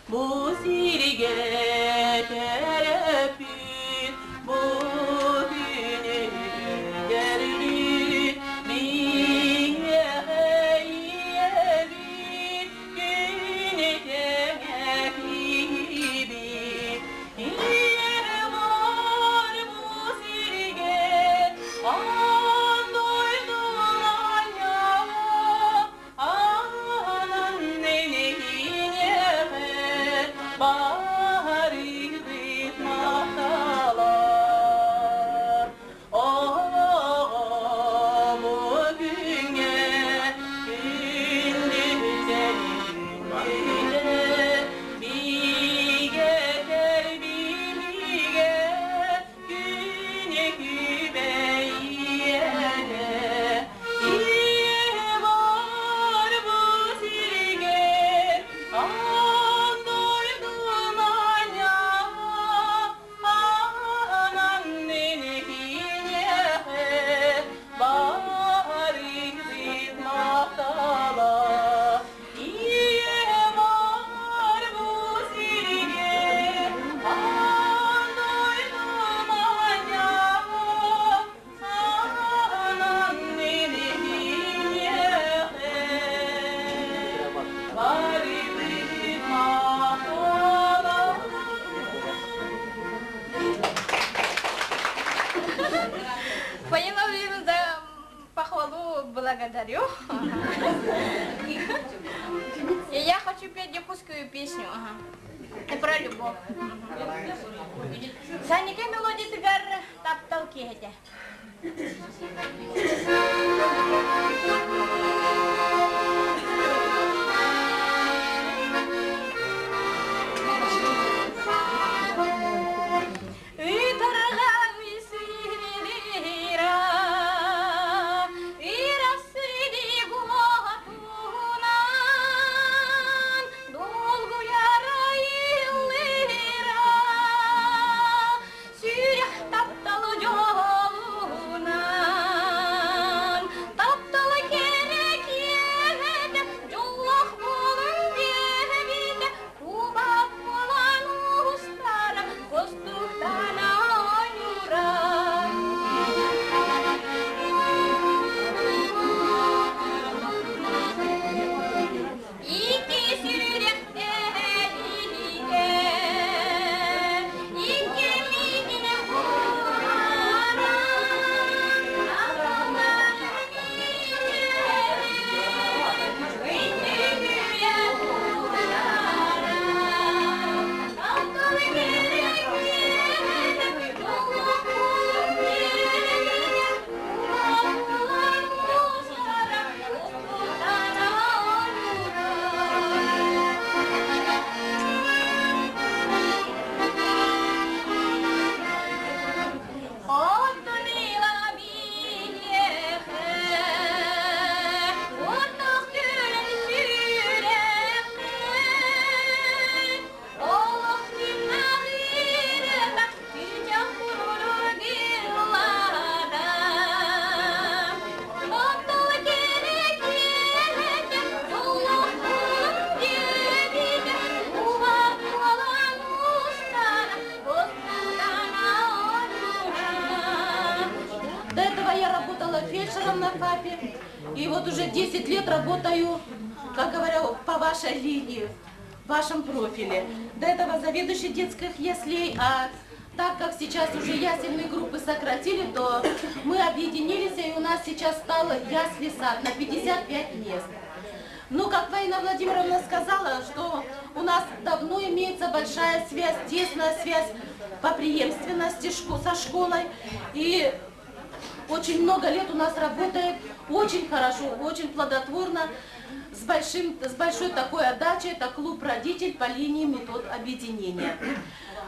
бу сиргэ терепит бу күнү көрбүт Барыгыт махтала Оҕом күҥҥэ күндүтэн күндүтэ Бигэтэр биһигэ күнү күбэйиэлэ Ийэ бар бу сиргэ аан дойду манньаҕа Анан киниэхэ барыгыт махтала Ийэ бар бу сиргэ аан дойду манньаҕа Анан киниэхэ барыгыт махтала. Фаина Владимировна, за похвалу благодарю. И я хочу петь якутскую песню. Ага. И про любовь. Саника мелодиятыгар таптал киэһэтэ. Ытарҕам сирира, Ырасыди гуотунан, Долгуяр айыллыра, Сүрэх таптал дьолунан, Таптал кэрэ киэһэтэ, Дьоллоох буолун диэбитэ, Кубат буолан устара, Кустуктан оонньуура. Икки сүрэхтэнигэ, икки миигин буолара, Оттон биһиэхэ ортох түлэн сүрэххэ олох күн күнэх курдугуллада. Оттол керек киэһэтэ, дьоллоохпун диэбитэ, убап буолан устара, устутан оонньуура. До этого я работала фельдшером на ФАПе. И вот уже 10 лет работаю, как говорю, по вашей линии, в вашем профиле. До этого заведующий детских яслей, а так как сейчас уже ясельные группы сократили, то мы объединились, и у нас сейчас стал ясли-сад на 55 мест. Ну, как Фаина Владимировна сказала, что у нас давно имеется большая связь, тесная связь по преемственности со школой. И очень много лет у нас работает очень хорошо, очень плодотворно, с большой такой отдачей. Это клуб «Родитель» по линии метод объединения.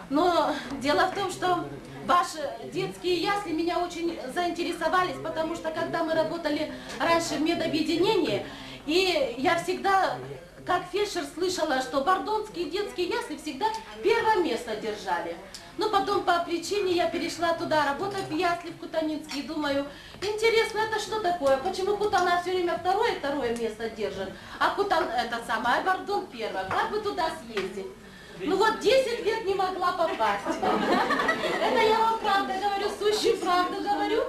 Но дело в том, что ваши детские ясли меня очень заинтересовались, потому что когда мы работали раньше в медобъединении, и я всегда, как фельдшер, слышала, что бордонские детские ясли всегда первое место держали. Но потом по причине я перешла туда работать в ясли в Кутанинский, и думаю, интересно, это что такое? Почему Кутана все время второе место держит, а Кутан, это самое, а Бордон первое? Как бы туда съездить? Ну вот 10 лет не могла попасть. Это я вам правда говорю, сущую правду говорю.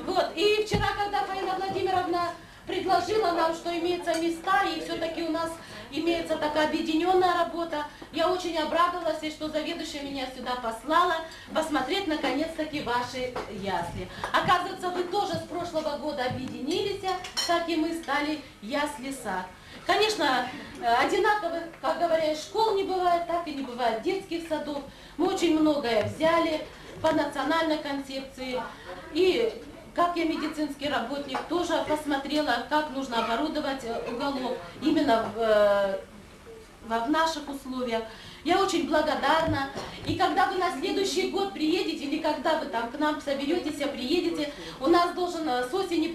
Вот. И вчера, когда Фаина Владимировна предложила нам, что имеются места, и все-таки у нас имеется такая объединенная работа, я очень обрадовалась, и что заведующая меня сюда послала посмотреть наконец-таки ваши ясли. Оказывается, вы тоже с прошлого года объединились, как и мы стали ясли-сад. Конечно, одинаковых, как говорят, школ не бывает, так и не бывает детских садов. Мы очень многое взяли по национальной концепции. И как я медицинский работник, тоже посмотрела, как нужно оборудовать уголок именно в наших условиях. Я очень благодарна. И когда вы на следующий год приедете, или когда вы там к нам соберетесь, приедете, у нас должен с осени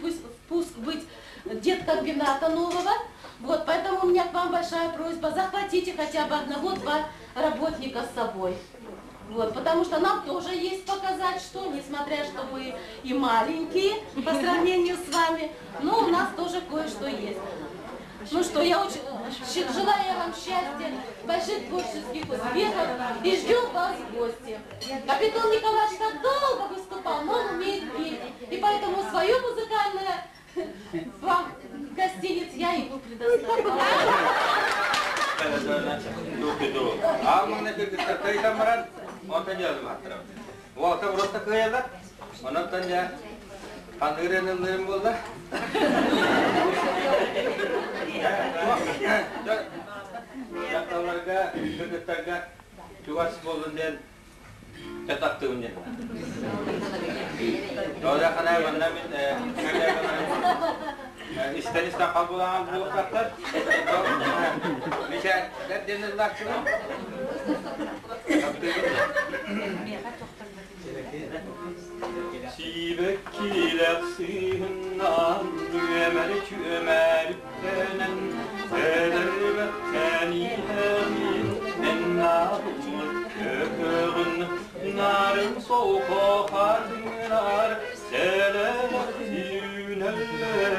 пуск быть деткомбината нового. Вот, поэтому у меня к вам большая просьба, захватите хотя бы одного-два работника с собой. Вот, потому что нам тоже есть показать, что, несмотря что мы и маленькие по сравнению с вами, но у нас тоже кое-что есть. Ну что, я очень желаю вам счастья, больших творческих успехов и ждем вас в гости. Капитон Николаевич так долго выступал, но он умеет петь, и поэтому свое музыкальное вам гостиниц я ему предоставлю. Дьахталларга, кыргыттарга чугас буоллун диэн чататтыыбын диэн. Тоҕо ханай манна мин истэн истэн хал булаан буолуохтаахтар. Мишээттэр диэн ыллааччыбын. Сиибэккилэх сыыһыннаан үөмэри чүөмэриттэнэн эдэрбэттэн иһэҕин эн наабыллык көкөҕүн нарын соҕо хатыҥырар сэлэлэх түүнэллэр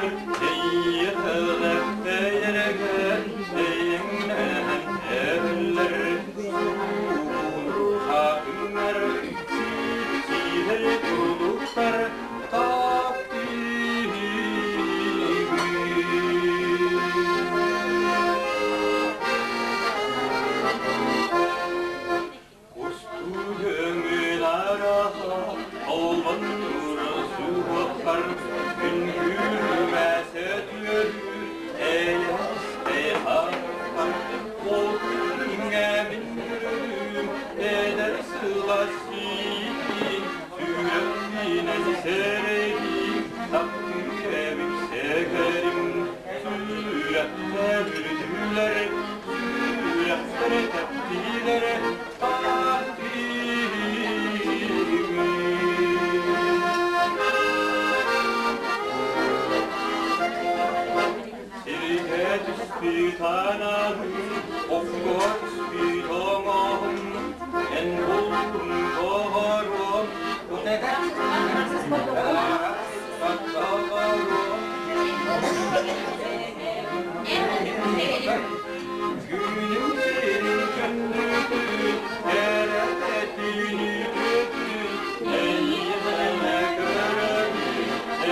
эйиэхэлэх эйэрэгэн эйэҥнэһэн эһэллэр хатыҥнар сиһэр кулуттар Кустуу араха олбон тура суоххар Күнгүрмэсэ түөрүр элэс эйхархар Ол күҥҥэ мин көрүм эдэр сылас сиин Сүрэхпинэн сэрэйдим таптыыр эбит сэгэрим Сүрэхтэр үрдүлэр сүрэхтэр тэптилэр Сиргэ түспүт анаһын, окко түспүт оҥоһун, эн бултун тоҕоруом, Күнүм сирин көннүтүн, кэрэтэтин үтүөтүн, эйиэхэ көрөбүн,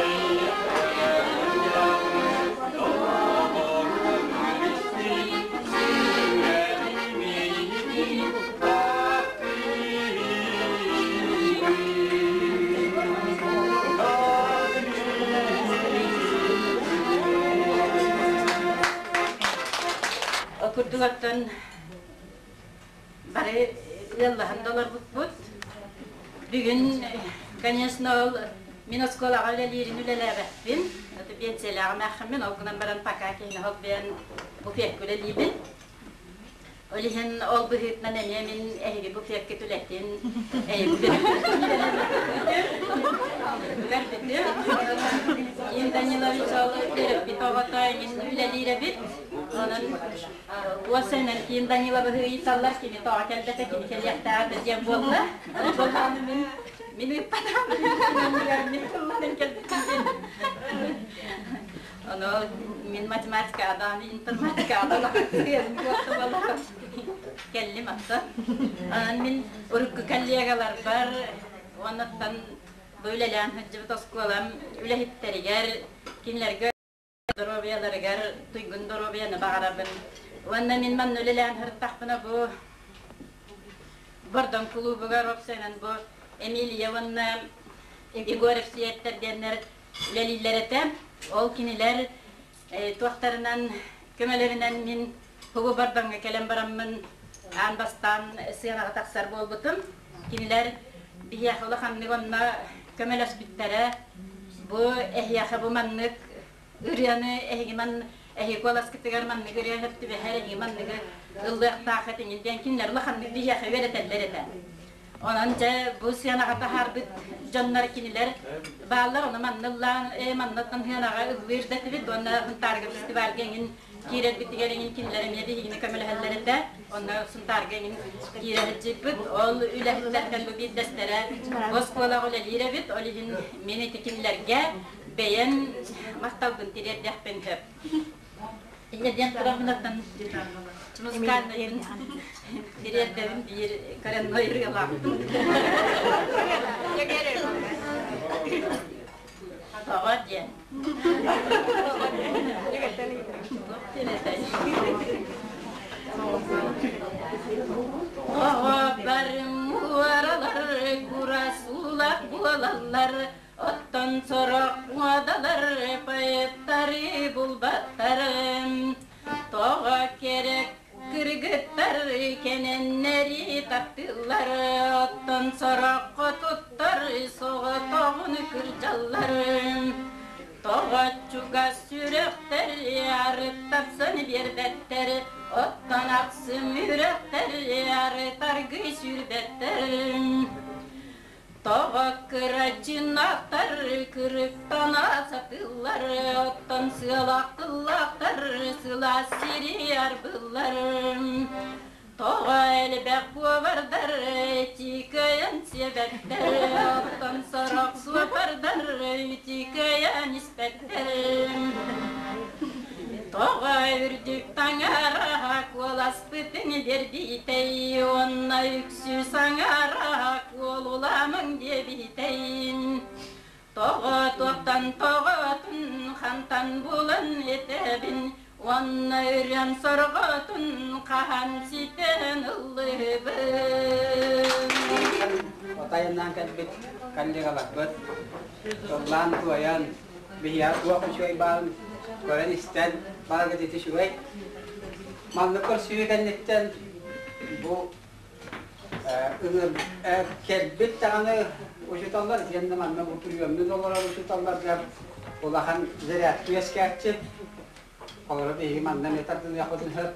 эйиэхэ ылабын, доҕоруом билистин, сүрэҕим эйигин таптыыбын. Курдугаттан бары ыаллаһан да олорбуппут. Бүгүн, конечно, ол мин оскуолаҕа үлэлиирин үлэлээбэппин. Это пенсиялааҕым ааххаммын, ол гынан баран пока киһини холбуйан буфекка үлэлиибин. Ол иһин ол быһыытынан эмиэ мин эһиги буфекка үлэтин көрбүтүм. Ким Данилович ол үөрэппит оҕото мин үлэлиир эбит. Онон уосайынан Ким Даниловиһы ыйыталлар, кини тоҕо кэлбэтэ, кини кэлиэхтээҕэ диэн буолла. Ол мин мин ыыппатам, мин тылланан кэлбитим диэн. Ону мин математика адааны, информатика кэллим аттан. Онон мин урукку коллегаларбар уоннаттан бу үлэлээн сылдьыбыт оскуолам үлэһиттэригэр, кинилэргэ доруобуйаларыгар туйгун доруобуйаны баҕарабын. Уонна мин манна үлэлээн сырыттахпына бу Бордоҥ кулуубугар уопсайынан бу Эмилия уонна Егор Евсеевтэр диэннэр үлэлииллэр этэ. Ол кинилэр туохтарынан көмөлөрүнэн мин Тугу бардаҥҥа кэлэн бараммын аан бастаан сыанаҕа тахсар буолбутум. Кинилэр биһиэхэ улаханнык онно көмөлөспүттэрэ. Бу эһиэхэ бу маннык ырыаны эһиги ман эһиги куоласкытыгар маннык ырыа сөп түбэһэр эһиги манныгы ыллыахтаах этиҥин диэн кинилэр улаханнык биһиэхэ үөрэтэллэр этэ. Онон дьэ бу сыанаҕа таһаарбыт дьоннор кинилэр бааллар, ону манна ыллаан, ээ маннаттан сыанаҕа ыллыыр да этибит уонна Сунтаарга фестивальга эҥин киирэрбитигэр эҥин кинилэр эмиэ биһигини көмөлөһөллөр этэ. Онно Сунтаарга эҥин киирэ сылдьыппыт. Ол үлэһиттэртэн бу биирдэстэрэ оскуолаҕа үлэлиир эбит. Ол иһин мин ити кинилэргэ бэйэм махталбын тириэрдиэхпин сөп. Инньэ диэн тураммынаттан музыкальнайын тириэрдэбин биир коренной ырыалаахпын. Тоҕо диэн. Тоҕо барым уоралар кура суулах буолаллар Оттон сорох муодалар поэттары булбаттарын, тоҕо керек кыргыттар кэнэннэри таптыыллар, оттон сорох хотуттар соҕотоҕун кырдьаллар. Тоҕо чугас сүрэхтэр арыттапсан биэрбэттэр, оттон ахсым үрэхтэр арытаргый сүүрбэттэр. Тоҕо кырадьынахтар кырыктана сатыыллар, оттон сыалаах тыллаахтар сылаас сири арбыыллар. Тоҕо элбэх повардар тикэйэн сиэбэттэр, оттон сорох суопардар тикэйэн испэттэр. Тоҕо үрдүк таҥара куоласпытын биэрбитэй уонна үксү саҥара куолуламаҥ диэбитэйин. Тоҕо туохтан тоҕотун хантан булан этэбин уонна ырыам сорҕотун хаһан ситэн ыллыыбын. Отайыннаан кэлбит коллегаларбыт тыллаан туойан биһиэхэ туох үчүгэй баарын көрөн-истэн бараргыт ити үчүгэй. Маннык көрсүһүү кэнниттэн бу кэлбит даҕаны учууталлар итиэннэ манна бу приемный олорор учууталларга улахан зарядка үөскээччи. Олору биһиги манна эмиэ тардыныахпытын сөп.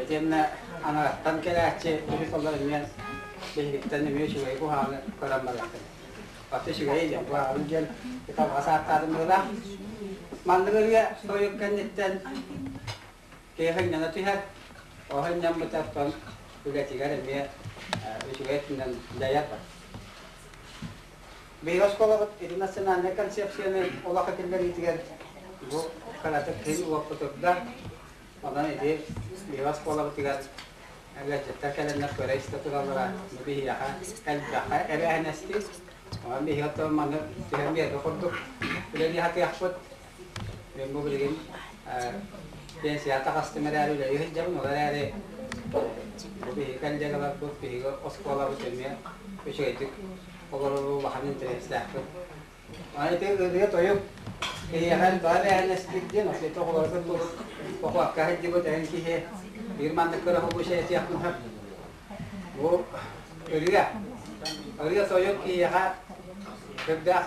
Итиэннэ анараттан кэлээччи учууталлар эмиэ биһигиттэн эмиэ үчүгэй куһаҕаны көрөн барыахтара. Баты үчүгэй диэн куһаҕаны диэн италга сааттаатым быһыылаах. Маннык ырыа тойук кэнниттэн киһи хынньана түһэр. Ол хынньаммыта оттон үлэтигэр эмиэ үчүгэй өттүнэн дьайар бар. Биһиги оскуолабыт ити национальнай концепцияны олоххо киллэриитигэр бу кыратык киһи уопутурда. Онон ити биһиги оскуолабытыгар ыалдьыттар кэлэннэр көрө-истэ тураллара бу биһиэхэ элбэххэ эбээһинэстиир. Онон биһиги оттон маны түһэн биэрбит курдук үлэлии сатыахпыт. Мен бу билигин пенсияҕа таҕыстым эрээри үлэлии сылдьабын, ол эрээри бу биһиги коллегаларбыт, биһиги оскуолабыт эмиэ үчүгэйдик олорору улахан интэриэстээхпит. Аны ити ырыа-тойук киһиэхэ элбэҕи эбээһинэстиир диэн, осуйта оҕолорго турук похуокка сылдьыбыт эҥин киһи биир маннык кыра этиэх сөп. Бу ырыа, ырыа-тойук киһиэхэ сүрдээх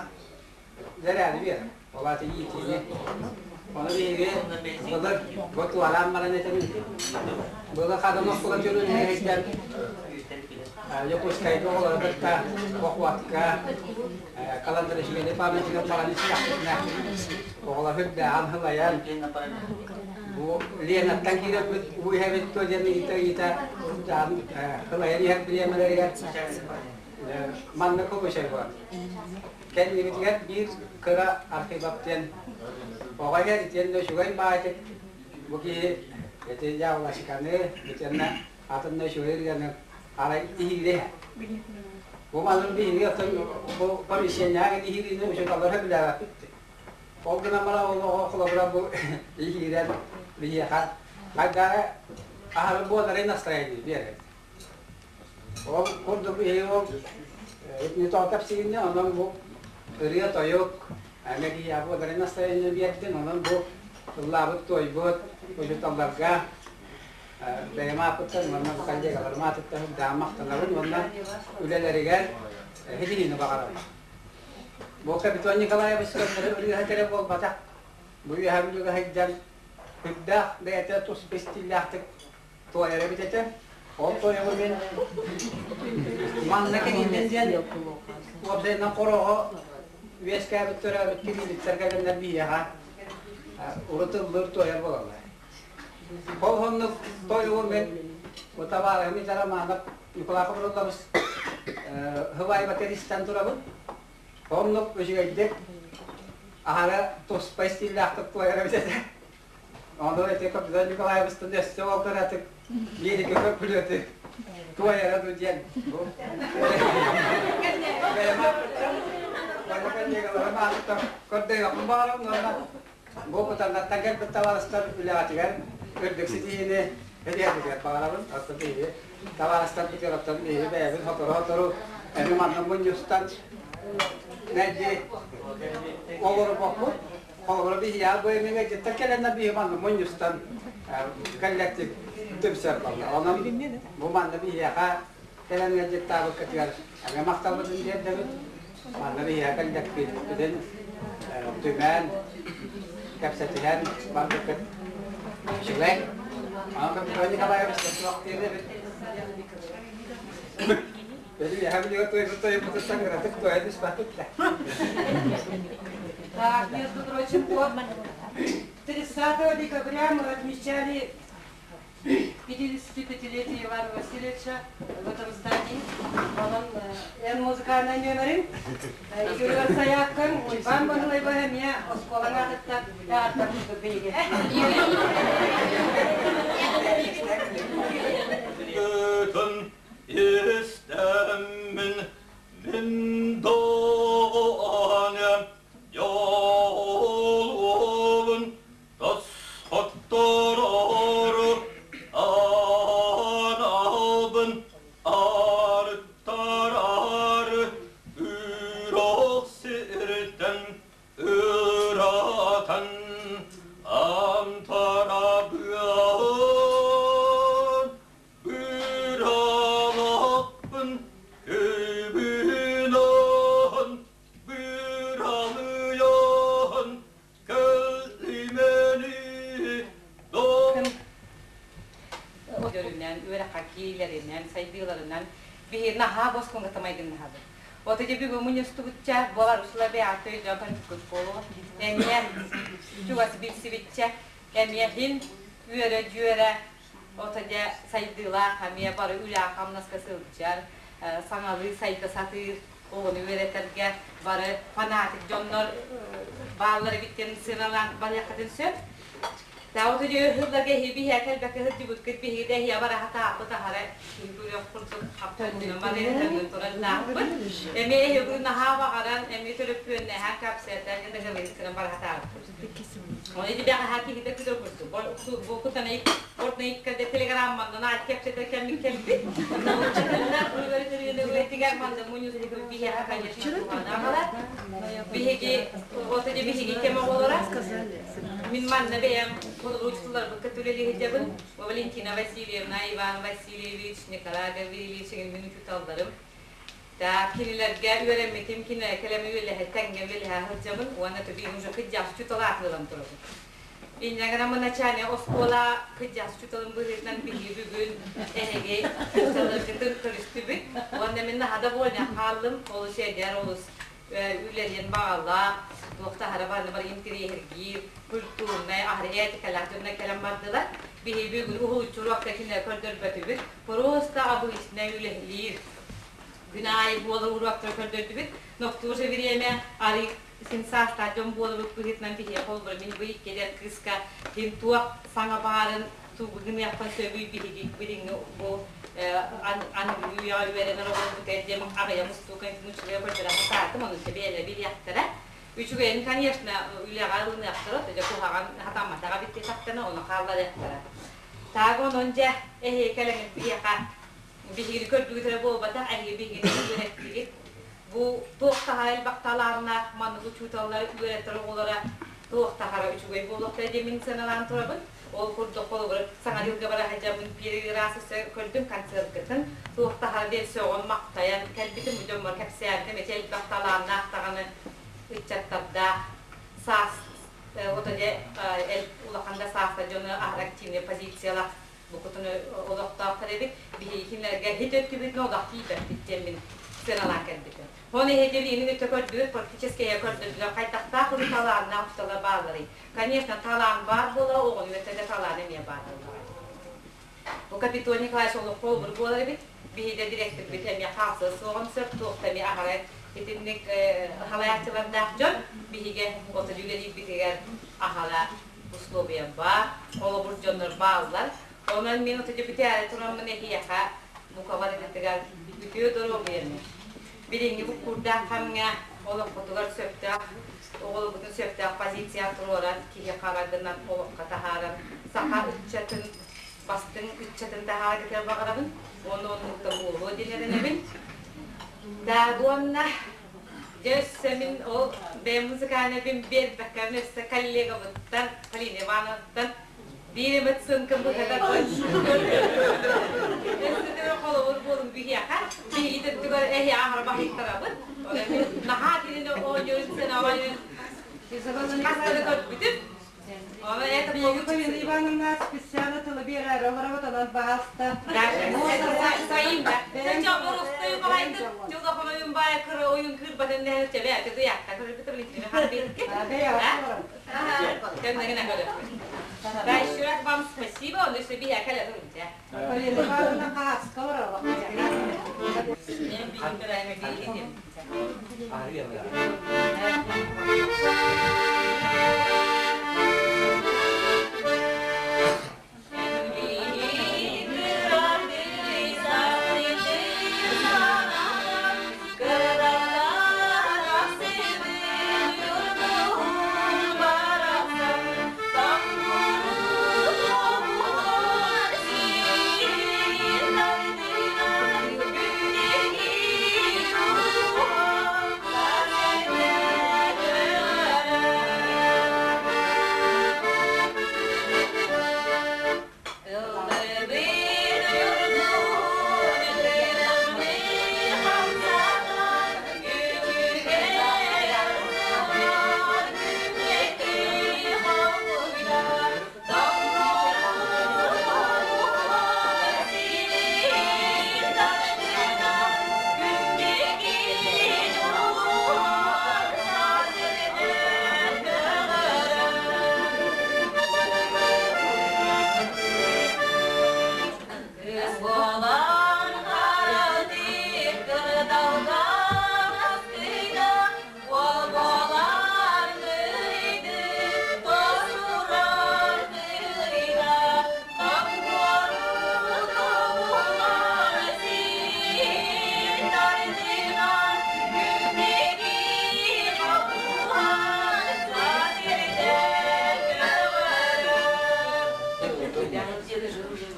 Зэрээни биэрэр. Ол аата иитиини. Ону биһиги былыр бу туораан баран этэбин. Былыр хадам оскуолатын үлэһиттэн Якутскайга оҕолору кытта Охуотка Каландаришвили памятнигар баран истэхпитинэ оҕолор үрдээҕин хылайан бу Ленаттан киирэрбит уу иһэбит дуо диэн ыйыта-ыйыта хылайан иһэр бириэмэлэригэр маннык обычай буолар. Кэннибитигэр биир кыра архивап диэн оҕо иһэр итиэннэ үчүгэй баайтык бу киһи ити дьаабылашиканы итиэннэ атынна үчүгэй ырыаны арай иһиирэ иһэр. Бу манын биһиги оттон бу помещениеҕа иһиириини учууталлар сөбүлээбэппит. Ол гынан баран ол оҕо холобура бу иһиирэн биһиэхэ хайдара аһары буоларын настроение биэрэр. Ол курдук биһиги ол итини тоҕо кэпсиигиннэ, онон бу ырыа-тойук эмэ киһиэхэ буоларын настроение биэрдин, онон бу Ыллаабыт туойбут учууталларга бэйэм ааппыттан уонна бу коллегаларым аатыттан даам махтанабын уонна үлэлэригэр ситиһиини баҕарабын. Бу Капитон Николаевич көннөрү ырыаһыт эрэ буолбатах. Бу үөһэ Бүлүүгэ сылдьан үрдээх бэйэтэ тус истииллээхтик туойар эбит этэ. Ол тойугу мин манна кэҥииннэн диэн уопсайынан хороҕо үөскээбит төрөөбүт кириилиттэр кэлэннэр биһиэхэ урут ыллыыр туойар буолаллар. Ол оннук тойугу мин бу табаарыһым Романов Николай Хабырыллабыс Хыбаайбатыр истэн турабын. Оннук үчүгэйдик аһара туспа истииллээхтик туойар эбит этэ. Ону ити Капитан Николаевичтан өссө олтаратык биэригэ көппүлүөтү туойара ду диэн. Көрдөйөхпүн баҕарабын уонна бу кутаннаттан кэлбит табаарыстар үлэҕитигэр үрдүк ситиһиини этиэхпитигэр баҕарабын. Оттон биһиги табаарыстар бүтүөрэптэн биһиги бэйэбит сотору-сотору эми манна мунньустан мэлдьи олорбоппут. Холобура биһиэхэ бу эмиэ дьиттэр кэлэннэр биһи манна мунньустан коллектив түмсэр буолла. Онон бу манна биһиэхэ кэлэн ыалдьыттаабыккытыгар эмиэ махталбытын тиэрдэбит. Манна биһиэхэ коллективпитин түмэн, кэпсэтиһэн барбыккыт үчүгэй. Онон Капитон Николаевич суох диэбит. Так, между прочим, вот 30 декабря мы отмечали 55-летие Ивана Васильевича в этом здании. Онон эн музыкальнай нүөмэрин Юрий Саяккан Уйбан Баһылайба эмиэ оскуолаҥ аатыттан ааттарбыт биһиги. Истэммин мин доҕоонем дьолуобун тосхотторору аналбын арыттарары үрох сиртэн ыратан антарабыан Быралаппын көбүнөн быралыйан кэлимэни Көрүнэн, үөрэххэ киилэринэн, сайдыыларынан биһи наһаа босхоҥ майгыннаһабыт. Вот эти бүгүн мунньустубутча, буолар условия аты дьон школу эмиэ чугас билсибитчэ, эмиэ хин үөрэ-дьүөрэ Ото дьэ сайдыылаах эмиэ бары үлэҕэ-хамнаска сылдьар, саҥалыы сайда сатыыр, оҕону үөрэтэргэ бары фанатик дьоннор бааллар эбит диэн сыаналаан барыаххытын сөп. Таут ыһылларга иһи кэлбэккэ сылдьыбыккыт биһиги да иһи бараха тааппыт аһара киһи көрүөх курдук хаптаннынан барыан турардаахпыт. Эмиэ эһиги наһаа баҕаран, эмиэ төлөпүөннэһэн капсетан договориться барахатаабыт. Оны бэҕэһээ киһитэ күдэ курдук. Бу кутанай Fortnite телеграммандан аат кэпсэтэр кэммит кэлбит. Биһиги отоде биһиги кэм оҕолоро мин манна бэйэм учутуларбыкка үлэлиһитебин Валентина Васильевна, Иван Васильевич, Николай Гаврильевич мин учуталларым. Так, кинилэргэ үөрэммитим, кинилэргэ кэлэми үлэһэ, тэҥҥэ үлэлэһэ сылдьабын уонна төбө уже кыдьаах учуутал аатылан турабын. Инньэ гынан начальник оскуола кыдьаах учууталын быһыытынан биһиги бүгүн эһиги учууталларгытын көрүстүбүт. Уонна мин наһаа довольна хааллым, олус эдэр, олус үлэлиэн баҕалаах, туох да аһара барыны бары интириэһиргиир, культурнай, аһары этикалаах дьонно кэлэн бардылар. Биһиги бүгүн уһулуччу уруокта кинилэр көрдөрбөтүбүт. Просто обычный үлэһилиир күн аайы буолар уруоктары көрдөрдүбүт. Но в то же время арый син саастаах дьон буолабыт быһыытынан биһиэхэ холобура мин бу иккидэн кыыска ким туох саҥа баарын тугу гыныахпын сөбүй биһиги билиҥҥи бу аныгы үйэҕэ үөрэнэр оҕолорбут диэн аҕыйах устуука муччуга көрдөрө сатаатым ону бэйэлэрэ билиэхтэрэ үчүгэйин конечно үлэҕэ ылыныахтара дьэ куһаҕан хатамматаҕа эбит диэтэхтэринэ ону хаалларыахтара таак онон дьэ эһиги кэлэҥҥит биһиэхэ биһигини көрдүгүт эрэ буолбатах эһиги биһигини үөрэттигит бу туох таһара элбэх талааннаах маннык учууталлар үөрэтэр оҕолоро. Туох тахара үчүгэй буолуохтара диэн мин сыаналаан турабын. Ол курдук холобура саҥа дьылга бара сылдьаммын первый раз көрдүм концерткытын. Туох тахара диэн сөҕөн махтайан кэлбитим бу дьоммор кэпсээбитим эти элбэх талааннаах даҕаны ыччаттардаах саас ото дьэ улахан да сааста дьону аһара активнай позициялаах букутун олохтоохтор эбит. Биһиги кинилэргэ хит өттүбүтүн олох тиийбэппит диэн мин сыаналаан кэлбитим. Оны эһиги өттө көрдүгүт, практически көрдөрдүлэр хайдахтаах урут талааннаах учууталлар баалларый. Конечно, талаан баар буола, оҕону өттө да талаан эмиэ баар буоллаҕа. Бу Капитон Николаевич олоххо олбур буолар эбит. Биһиги директорбит эмиэ хаалса суоҕун сөп, туохта эмиэ аһара итинник халайааччылардаах дьон биһиги оту үлэлиирбитигэр аһара условия баар, холобур дьоннор бааллар. Онон мин оту бүтээри тураммын эһиэхэ бука барыгытыгар үтүө доруобуйаны, билиҥҥи буккуурдаах хамҥа олоххутугар сөптөөх оҕолоргутун сөптөөх позицияҕа туруоран киһи хара гынан олоххо таһааран саха ыччатын бастыҥ ыччатын таһаараргытыгар баҕарабын уонна оннукта буолуо диэн эрэнэбин. Да уонна дьэ өссө мин ол бэйэм музыкальнайбын биэрбэккэ өссө коллегабыттан Полина Ивановнаттан биир эмит сынкым быһата Өссө холобур буолун биһиэхэ биһиги төттүгэр эһи аһара баһыйтарабыт. Наһаа кинини оонньуурун сыаналайын хастары көрбүтүм. Оны это Биһиги Полина Ивановна специально тылы биэрэр олоробут, онон баһаалыста. Своим да. Сача боростою балайды, тылда хомойун бая кыры ойун кырбатын нәһе чебе, тыды якта кырбыты билин харбитки. Да, еще раз вам спасибо, он еще бия кале турунча. Полина Ивановна хааска олорор.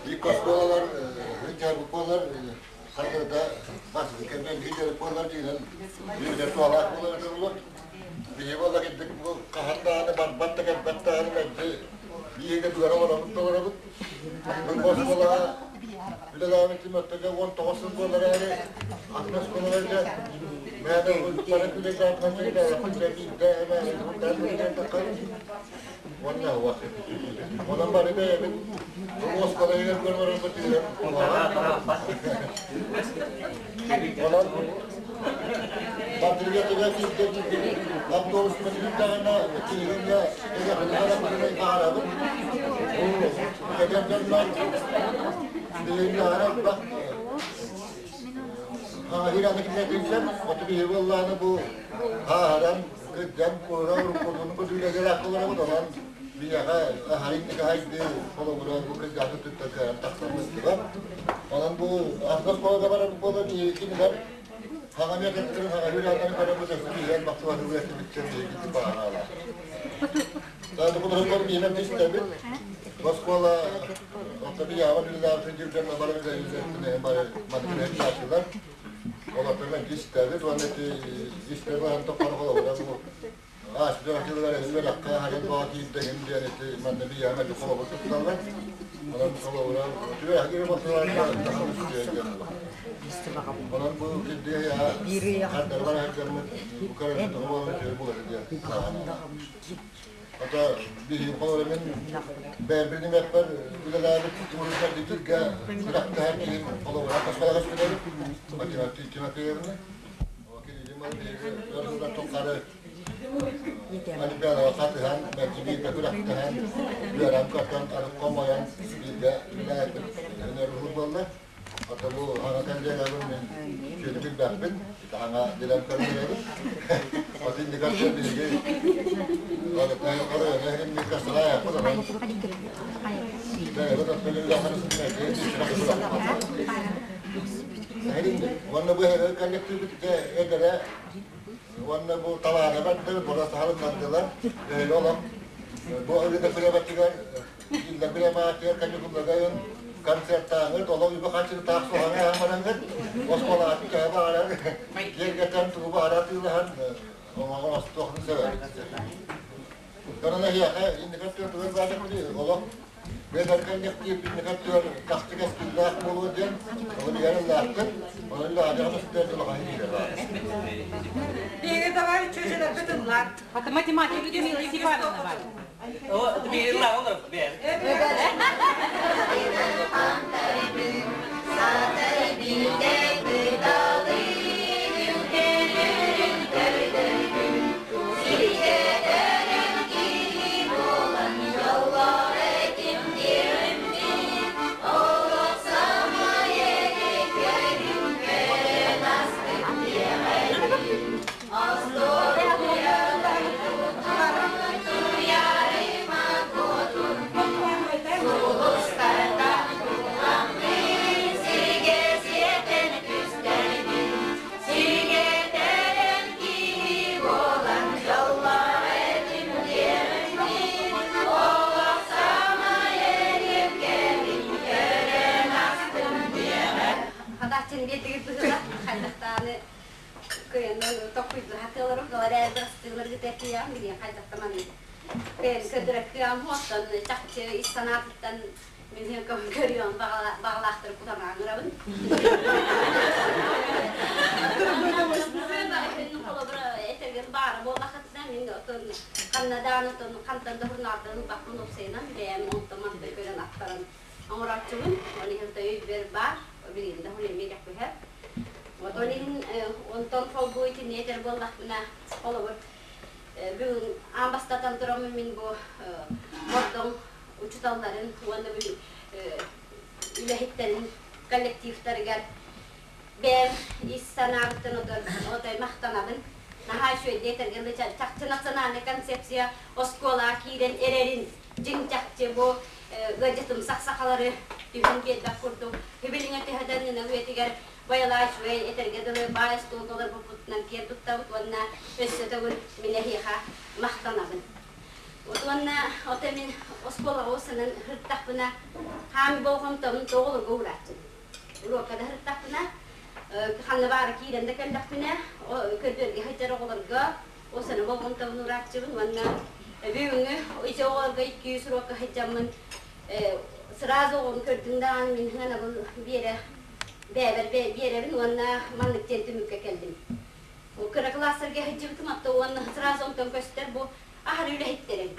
Иккоскуолалар, хыдьарбыкколар, хардырда бас кэмэн хыдьарбыкколар диэн биир туалаах буолар болот. Биһи буола киддик бу кахандааны барбат да кэлбэт дааны мэлдьи биһиге тугара олоробут толоробут. Бу оскуолаҕа үлэлээбит өттөге 19 сыл буолар эри атын оскуолаларга мээдэ бары Онна уа. Онон бары бэйэбит бу оскуолайыгар көрмөрөбүт тиһэн Онон бардырга туга киирдэ автобус мөтүгүндэҕинэ тиһигингэ эгэ баарабыт. Эдэр дьоннор билиҥҥи элбэх Хаһыыраны кинилэр оту биһи буоллааны бу хааһаран кырдьан куора уруккутун кутуйлэгер аккыларабыт онон биһиэхэ харинник хайды холобура бу кырдьааты туттар кыаран тахсарбыттыгар. Онон бу ардас буолга барар буола биһи кинилэр хаҥамия кыттырын хаҥа барабыт өссө биһиэн бахсыбаты үөттүбүттэн биһиги баанаала. Тааты кутурун биһиэн тистэбит. Оскуола оттон яабан үлэлээбитин дьүрдэн бары үлэлээбитин бары маннык Олортон истэбит уонна ити истэбит тоққор холобура бу Ааспыт дьылыгар үөрэххэ харан баҕа киирдэгин диэн ити манна биһиэхэ мэлдьи холобур тутталлар. Онон холобура үөрэххэ киирэ босуларга Онон бу кирдиэ хардары бар сылдьаммыт бу көрөн буолан үчүгэй буолар диэн Ата биһиги холобура мин бэйэбин имэппэр үлэлээбит Тимур күрэхтэһэр киһим холобура оскуолаҕа үспүтэбит Математика Тимофеевна. Тухары Олимпиадаҕа хатыһан, мэлдьи бииргэ күрэхтэһэн, үөрэн көтөн, арыт хомойон бииргэ үлэлээбит өнөр буолла. Ата бу хаҥа кэллиэгэбин мин сүөдү билбэппин, хаҥа билэн көрдөрөбүн. От инникар биһиги Уонна бу коллективбит эдэрэ уонна бу талаана бардыр, була саһалыннардылар, өйү олох бу ырыта күрэбэтигэр иллэр биремаатыгар каникулларга концерттааҥыт, олох үбү хаччыны таах суһаҥа аһамараҥыт, оскуолаҕа кэһэ баарар, киэргэтэн тугу баара атыылаһан, оҥоҕор остуохну сөбөбүт. Онон эһиэхэ инникат түөр баадах олох бэдэркэннэхтиир инникат түөр тахчы кэскиллээх буолуо диэн олор иһэр ыллаахтын, онон лаадьаҕа тастыар улахан иһиирэ баар. Биһиги давай чүөчэлэрбит ыллар. Это математика Людмила Степановна бар. Хатааччын биэтигир быһыла хайдахтааны кыйаннан токкуйду хатыаларым галарээдастыыларгы тэпиям билиэн хайдахтаман кыйан көдүрөккүям хуоттан чахчы ис санаатыттан мин көрүөн бағалаахтар кутанааңырабын этэрген баара буоллахытына мин отон ханнадаан отон хантан да хурнаартан ылбакпын опсайынан бэйэм онтон манта көрөн аттаран оҥорооччубун ол иһин өйбөр баар билигин да эмиэ кэппиһэр вот ол иһин онтон холбуу итинни этэр буоллахпына холобур бүгүн аан бастатан тураммын мин бу Бордоҥ учууталларын уонна үлэһиттэрин коллективтарыгар бэйэм ис санаабыттан отой махтанабын. Наһаа үчүгэйдик этэргэ чахчы национальнай концепция оскуолаҕа киирэн эрэрин дьиҥ чахчы бу ыалдьытымсах сахалары түһэн биэрбэт курдук үбүлүҥэ төһөдөн ына үйэтигэр байалаа үчүгэй этэргэ дылы баай остуол толорбуппутунан киэн туттабыт уонна өссө төгүл мин эһиэхэ махтанабын. Вот уонна ото мин оскуолаҕа усанан һыртахпына хаам болҕомтобун тоҕолорго уурааччым. Уруокка да һыртахпына ханна баара киирэн да кэллэхпинэ көрдөргө сылдьар оҕолорго усаны болҕомтобун уурааччыбын уонна бүгүҥҥү ити оҕолорго 200 уруокка сылдьаммын сразу оҕону көрдүм даҕаны мин сыанабыл биэрэ бэйэбэр биэрэбин уонна маннык диэн түмүккэ кэллим. Кыра кылаастарга сылдьыбытым атта уонна сразу онтон көстөр бу аһары үлэһиттэрим.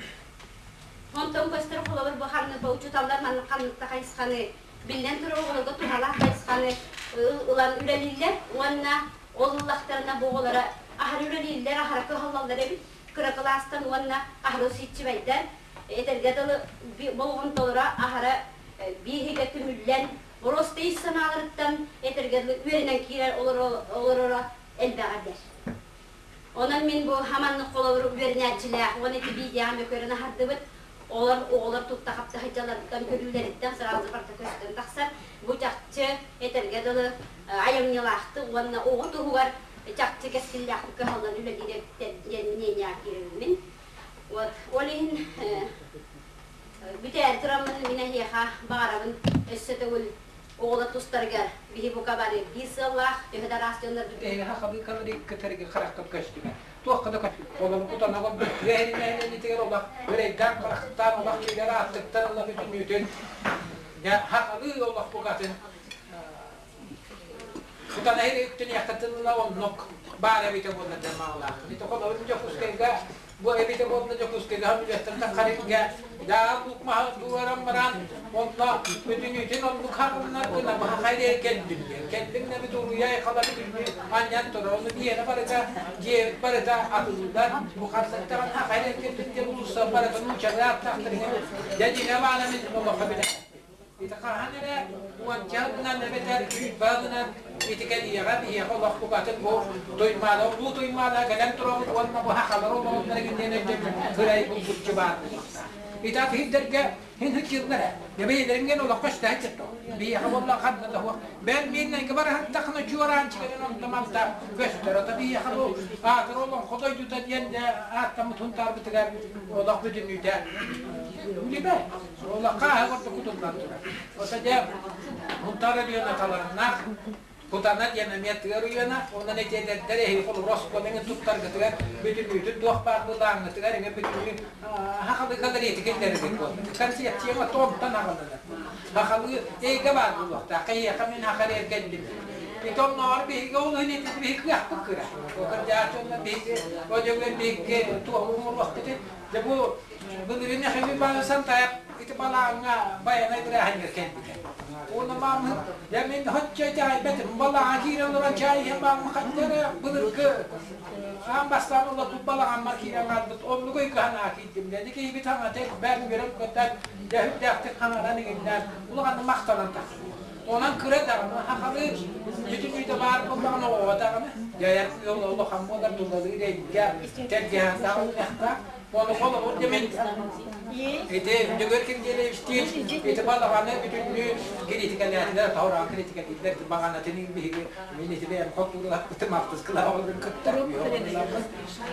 Онтон көстөр холобур бу ханнык учууталлар маннык ханнык хайысханы биллэн турар оҕолорго туһалаах хайысханы ылан үлэлииллэр уонна ол ыллахтарына бу оҕолоро аһары үлэлииллэр, аһара кыһаллаллар эбит кыра кылаастан уонна аһары усиччибэйдэр этэргэ дылы болҕомтолоро аһара бииһигэ түмүллэн просто ис санааларыттан этэргэ дылы үөрэнэн киирэр олороро элбэҕэ дэр. Онон мин бу хаманнык холобур үөрэнээччилээх уонна ити видеоны көрөн аһардыбыт. Олор оҕолор тутта хапта сылдьалларыттан көрүүлэриттэн сразу барыта көстөн тахсар. Бу чахчы этэргэ дылы айымньылаахтык уонна оҕо туһугар чахчы кэскиллээхтик кыһаллан үлэлиир эбиттэр диэн мнение киирэбин. Вот. Ол иһин бүтээри тураммын мин эһиэхэ баҕарабын өссө төгүл оҕолор тустарыгар биһи бука бары биир сыаллаах төһө да араас дьоннор Эйиэхэ хабыы калорий кытарыгы харахтан көстүмэ. Туохха да Олору кутана олорбут тыа иһиннэһинэнитигэр олох үрэйдээн харахтаан олох киирэр ааттыктан ыла бүтүннүүтүн хахалыы олох букатын кутана иһиттиниэххитин ыла оннук баар эбитэ буолла диэн маҕалаахпын. Ити холобур Дьокуускайга Бу эбитэ буолла Дьокуускайга үлэттэн таххарыга даа лукмаһы дуоран баран онно бүтүнүүтүн оннук хаҕыннар гына баха хайрыа кэллим диэн кэллим нэби дуруйай халары бүтүнүү анньан турар ону биэрэ барыта дьиэбит барыта атыллар бу харсаттаҕын хахайрыа кэллим диэн улууста барыта нуучалыы ааттаахтарыгар дьэ дьиҥэ баана мин олоххо билэ Ити хаһан эрэ уонча сылынан эбэтэр сүүрбэ сылынан ити кэлиэҕэ биһиэхэ олох букатын бу Туймаада улуу Туймаада кэлэн турабыт уонна бу сахалар олоҕуннара гиннэн өйдөбүл кырай булгуччу баар буолуохтаах. Ити атыырдарга хин сылдьыллар ээ. Бэйэлэрингэн олоххо истэһэн сытто. Биһиэхэ буолла ханна да суох. Бэл мииннэнгэ бараһыттахына чуораанчыгынан онто-манта көстөр. Ото биһиэхэ бу аатыр олоҥхо дойдута диэн ааттаммыт Һунтаарбытыгар олох бүтүннүүтэ үлүбэ. Олохха аһы курдук кутуллан турар. Ото дьэ Һунтаар Өлүөнэ талааннаах Кутана диэн эмиэ тыар уйана, онон этиэлэрдэр эһиги холобур оскуолаҥы туттаргытыгар бүтүннүүтүн туох баар былааҥҥытыгар эҥэ бүтүннүү хахалы галерея киллэрэргит буолла. Концепцияҥа тонтон аҕаланар. Хахалы эйгэ баар буолуохтаах. Эйиэхэ мин хахар эргэллим. Ити оннооҕор биһиги ол иһин ити биһиги кыахпыт кыра. Кырдьааччы онно биһиги одьоҥҥо биһиги туоһу оҥоруохпутун. Дьэ бу Былырыын Михаил Иванович Сантаев ити балааҥҥа байанай бырааһынньыгар кэлбитэ. Уонна маамы, дьэ мин оччо итэҕэйбэтим, балаҕан киирэн олорон чай иһэн маамы хайда эрэ былыргы аан бастаан олорбут балаҕаммар киирэн хаалбыт, оннук өйгө-санаа киирдим. Дьэ киһибит хаҥата элбээн үөрэн-көтөн, дьэ сүрдээхтик хаҥаран иҥиннээн, улаханнык махтанан тахсыбыт. Онон кыра даҕаны хахалыы бүтүн үйдэ баар буоллаҕына оҕо даҕаны дьайар улахан буолар тулалыыр эйгэ тэлгэһэ даҕаны Ону холобур дэмин ити Дьөгүөр Киргиэлэйбичтиин ити балаҕаны бүтүннүү критикэлээтилэр, таһыраан критикэлииллэр баҕанатын биһиги мин ити бэйэм хотууралаппытым алтыскылаах олорун кытта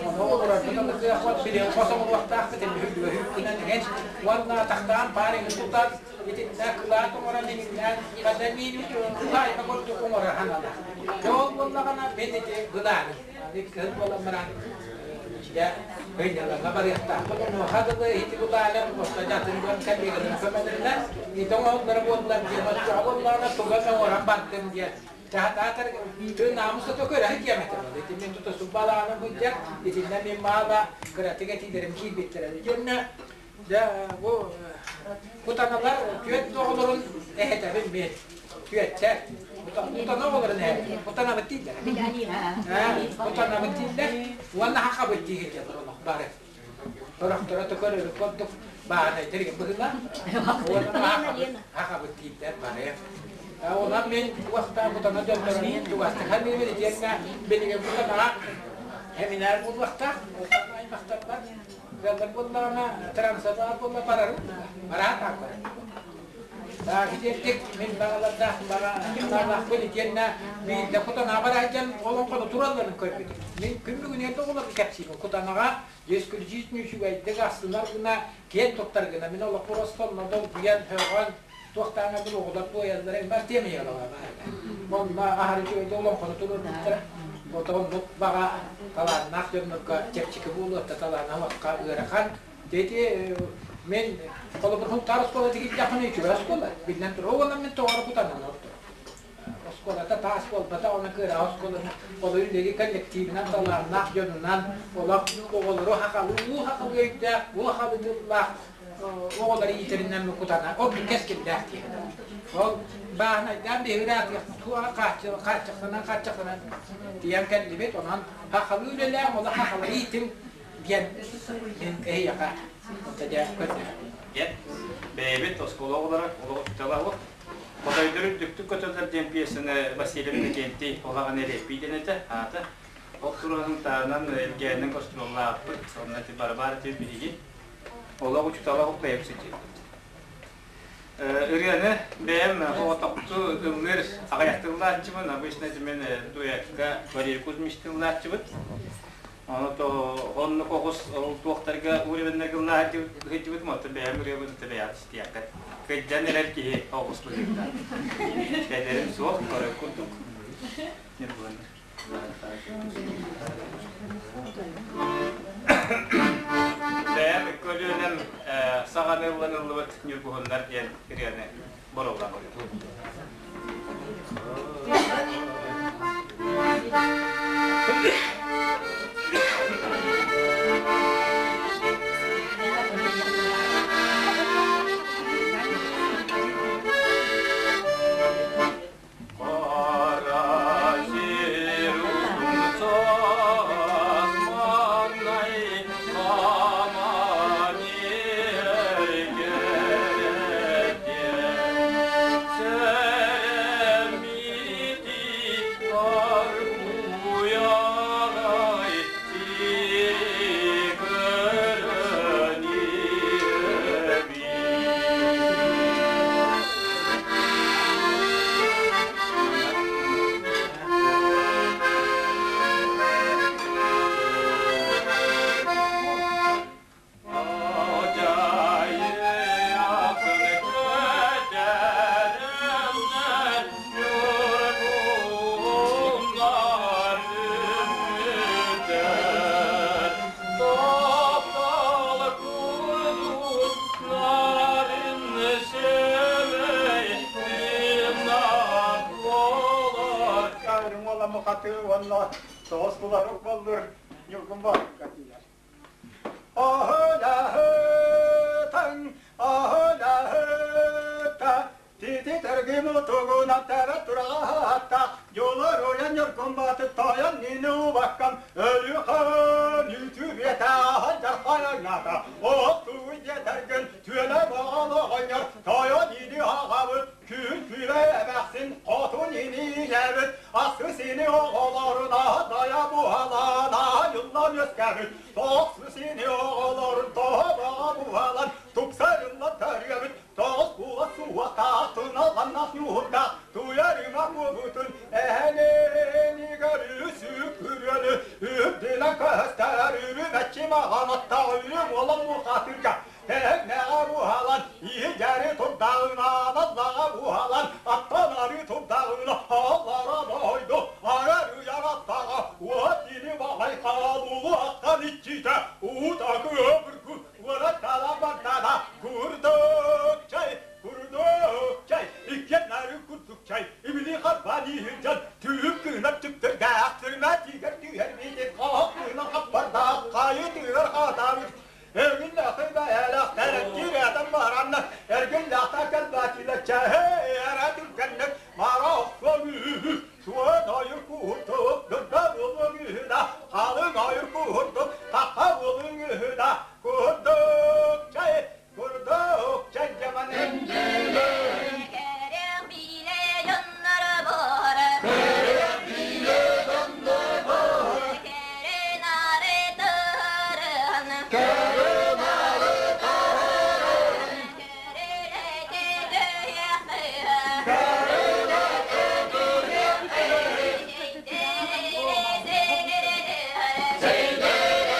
ону олорорбут ылыгыахпыт билиэн хос оҥоруохтаахпыт үрдүгүнэн иҥэн уонна атахтаан паар иҥин тутан итиннэ кылаат оҥорон иҥиннээн хата миин кылаайба курдук оҥорор ханалаах. Ол буоллаҕына мин ити былааным. Икки буолан баран дьэ Ынньалаҥҥа барыахтаахпыт. Онуоха дылы ити былаанын атын дьон коллегаларын көмөлөрүнэн ити оҥоһуллара буоллар диэн оччоҕо буоллаҕына туга эмэ оҥорон бардым диэн чаһатаатар тыыннаамыс да көрөһү диэм этэ. Ити мин тута суббалааным сылдьар, итиннэ мин маала кыратык этиилэрим киирбиттэрэ. Итиэннэ дьэ бу кутаналар түөрт оҕолорун эһэтэбин мен. Түөттэр. Кутана оҕолорун эһэтэбин. Кутанабыт дииллэр. Кутанабыт дииллэр. Уонна хахабыт дииллэр олох бары. Сорохторо төкөр курдук бааһынайдар быһыла. Уонна хахабыт дииллэр бары. Онон мен уохта кутана дьоннорун чугастык хамыыбын итиэннэ билигин кутанаҕа семинар буолуохтаах. Аймахтарбар Ыаллар буоллаҕына, транспорт буолла барарым, бараат ааккар. Итиэнтик мин баҕалардаах баҕалаахпын итиэннэ биирдэ Кутанаҕа бара сылдьан олоҥхону туралларын көрбүтүм. Мин күн бүгүн эрдэ оҕолорго кэпсиибин. Кутанаҕа исключительно үчүгэйдик астынар гына, киэн туттар гына мин олохпор остонно долгуйан, һөҕөн, туохтааҥа бил оҕолор туойаллара иммар тиэмийэлала баара. Онно аһары үчүгэйдик олоҥхону туруорбуттара. Отон баҕа талааннаах дьоннорго чэпчэки буолуо, талаана уохха ыарахан. Дети мен холобур Һунтаар оскуолата киирдэхпинэ үчүгэй оскуола. Биллэн турар, уонна мен тоҕо кутанан ордор. Оскуолата таас буолбата, оны кыра оскуоланы ол үлэги коллективинэн талааннаах дьонунан олох оҕолору хахалы, уу хахалы өйдөөх, уу хахалы тыллаах оҕолор иитэринэн кутана ордук кэскиллээх диэн. Ол бааһынайдаан биһиги хааччахтанан хааччахтанан тиийэн кэллибит, онон хахалы үлэлээх, олох хахалы иитиҥ диэн мин эһиэхэ дьэ көрдөһөбүн. Диэн бэйэбит оскуола оҕолоро олох учуутала Хотойдор үрдүктүк көтөллөр диэн пьесаны Василий Иннокентий олаҕын эриэппий диэн этэ аата. Ол туруһун таһынан Элгээнин гастроллааппыт, онно ити барабаар этибит биһиги. Олох учуутала бэйэм сылдьыбыт. Ырыаны бэйэм оҕотохту ыллыыр аҕыйах тыллааччыбын, обычно мен дуэкка Валерий Кузьмич тыллааччыбыт. Ону то оннук оҕус ол туохтарга уровеннарга ыллааччыбыт, оттон бэйэм ырыабын бэйэҕит истиэххит. Кыдьан эрэр киһи оҕус быһыыта. Эдэрим суох, көрөр курдук. Бэйэм көлүөнэм саҕаны ылланыллыбыт ньургуһуннар диэн ырыаны бороллан Тоҕус буларык боллур ньургун боотурга тиийэр. Оһолаһытаҥ, оһолаһыта, тити тергим утугунан тэбэ тураҕаһатта, дьулар уйан ньургун боотур тойон нини убаккам, өлүхан үтү биэтэ жархайаҥната, оһох тугуй диэтэргин, түөлэ боҕол оҕонньор, тойон ини аҕабыт, күн күбэ эмээхсин, хотун ини ийэбит, Асы сини оҕолорун аһатайа буһалаан аһайыллан үөскээбит, тоҕус сини оҕолорун тоһо баҕа буһалан тупсарыллан төрүөбүт, тоҕус була суохтаах туналаннах ньуурдаах туйарыма буобутун эһэлинигэр үсүк күрүөнү үрдүнэн көстөр үрүмэччи маҕанаттаах үрүҥ уолан мухатырга Тэҥнэҕэ буһалан, иһигэр турдаҕына, аналлаҕа буһалан, аттан арыы турдаҕына, аллара дойду, арар аттаҕа, уот ини баҕай хаалулу аттан иччитэ, уутакы өбүргү, уораттала бардана, курдук чай, курдук чай, иккиэн курдук чай, ибили харбан иһирдьэн, түүп кыынар түптэрдээх, түрмэ тигэр түһэр миитин, хоһох кыынан хаппардаах, хайы тыырар хаатаабыт, Эргин лахта элахтар киирэтэн баранна эргин лахта кэлбатила чэһэ эра түргэнник мара охсуон суон ойур куурдук дурда буолуон үһүнэ халыҥ ойур куурдук тахха буолуон үһүнэ курдук чай курдук чай дьаман Кэрэх билэ дьонноро бора Кэрэх билэ дьонноро бора Кэрэ нары тыһырын Кэрэ нары тыһырын Кэрэлэти дөйэхтыһа Кэрэлэти дөйэхтыһа Синдэрили сигирдиһэр Синдэрили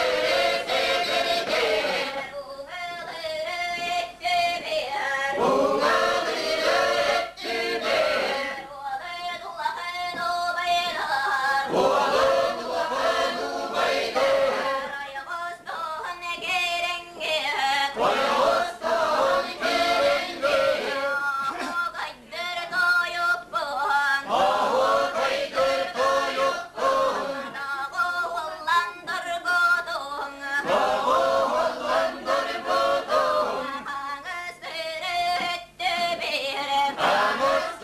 сигирдиһэр Уҥалыры өттүбүһэр Уҥалыры өттүбүһэр Уолун улахан убайдар Уолун улахан убайдар Ойоҕостоһун кэрэҥҥиһэт Ойоҕостоһун кэрэҥҥиһэт Оһуокайдыр тойукпуһун Оһуокайдыр тойукпуһун Тоҕуһуллан доргутуҥ Тоҕуһуллан доргутуҥ Хаҥас өрүттүбэр Хаҥас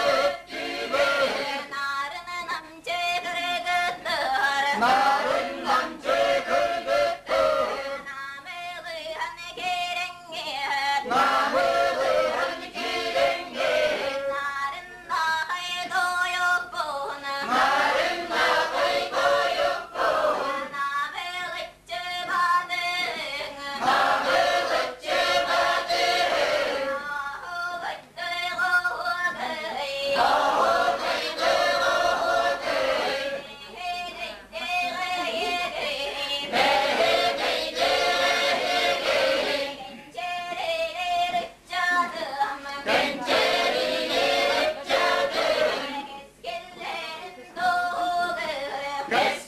өрүттүбэр Нарын намчы кыргыттар Нарын намчы кыргыттар Намылыһан кирэҥҥиһэт Намылыһан кирэҥҥиһэт Нарыннахай тойукпун Нарыннахай тойукпун Намылыччы батыҥ Намылыччы батыҥ Оһуокайдыр оһуокай Оһуокайдыр оһуокай Кэнчэрилэр ыччатым Кэнчэрилэр ыччатым Кэскиллэрин туһугар Кэскиллэрин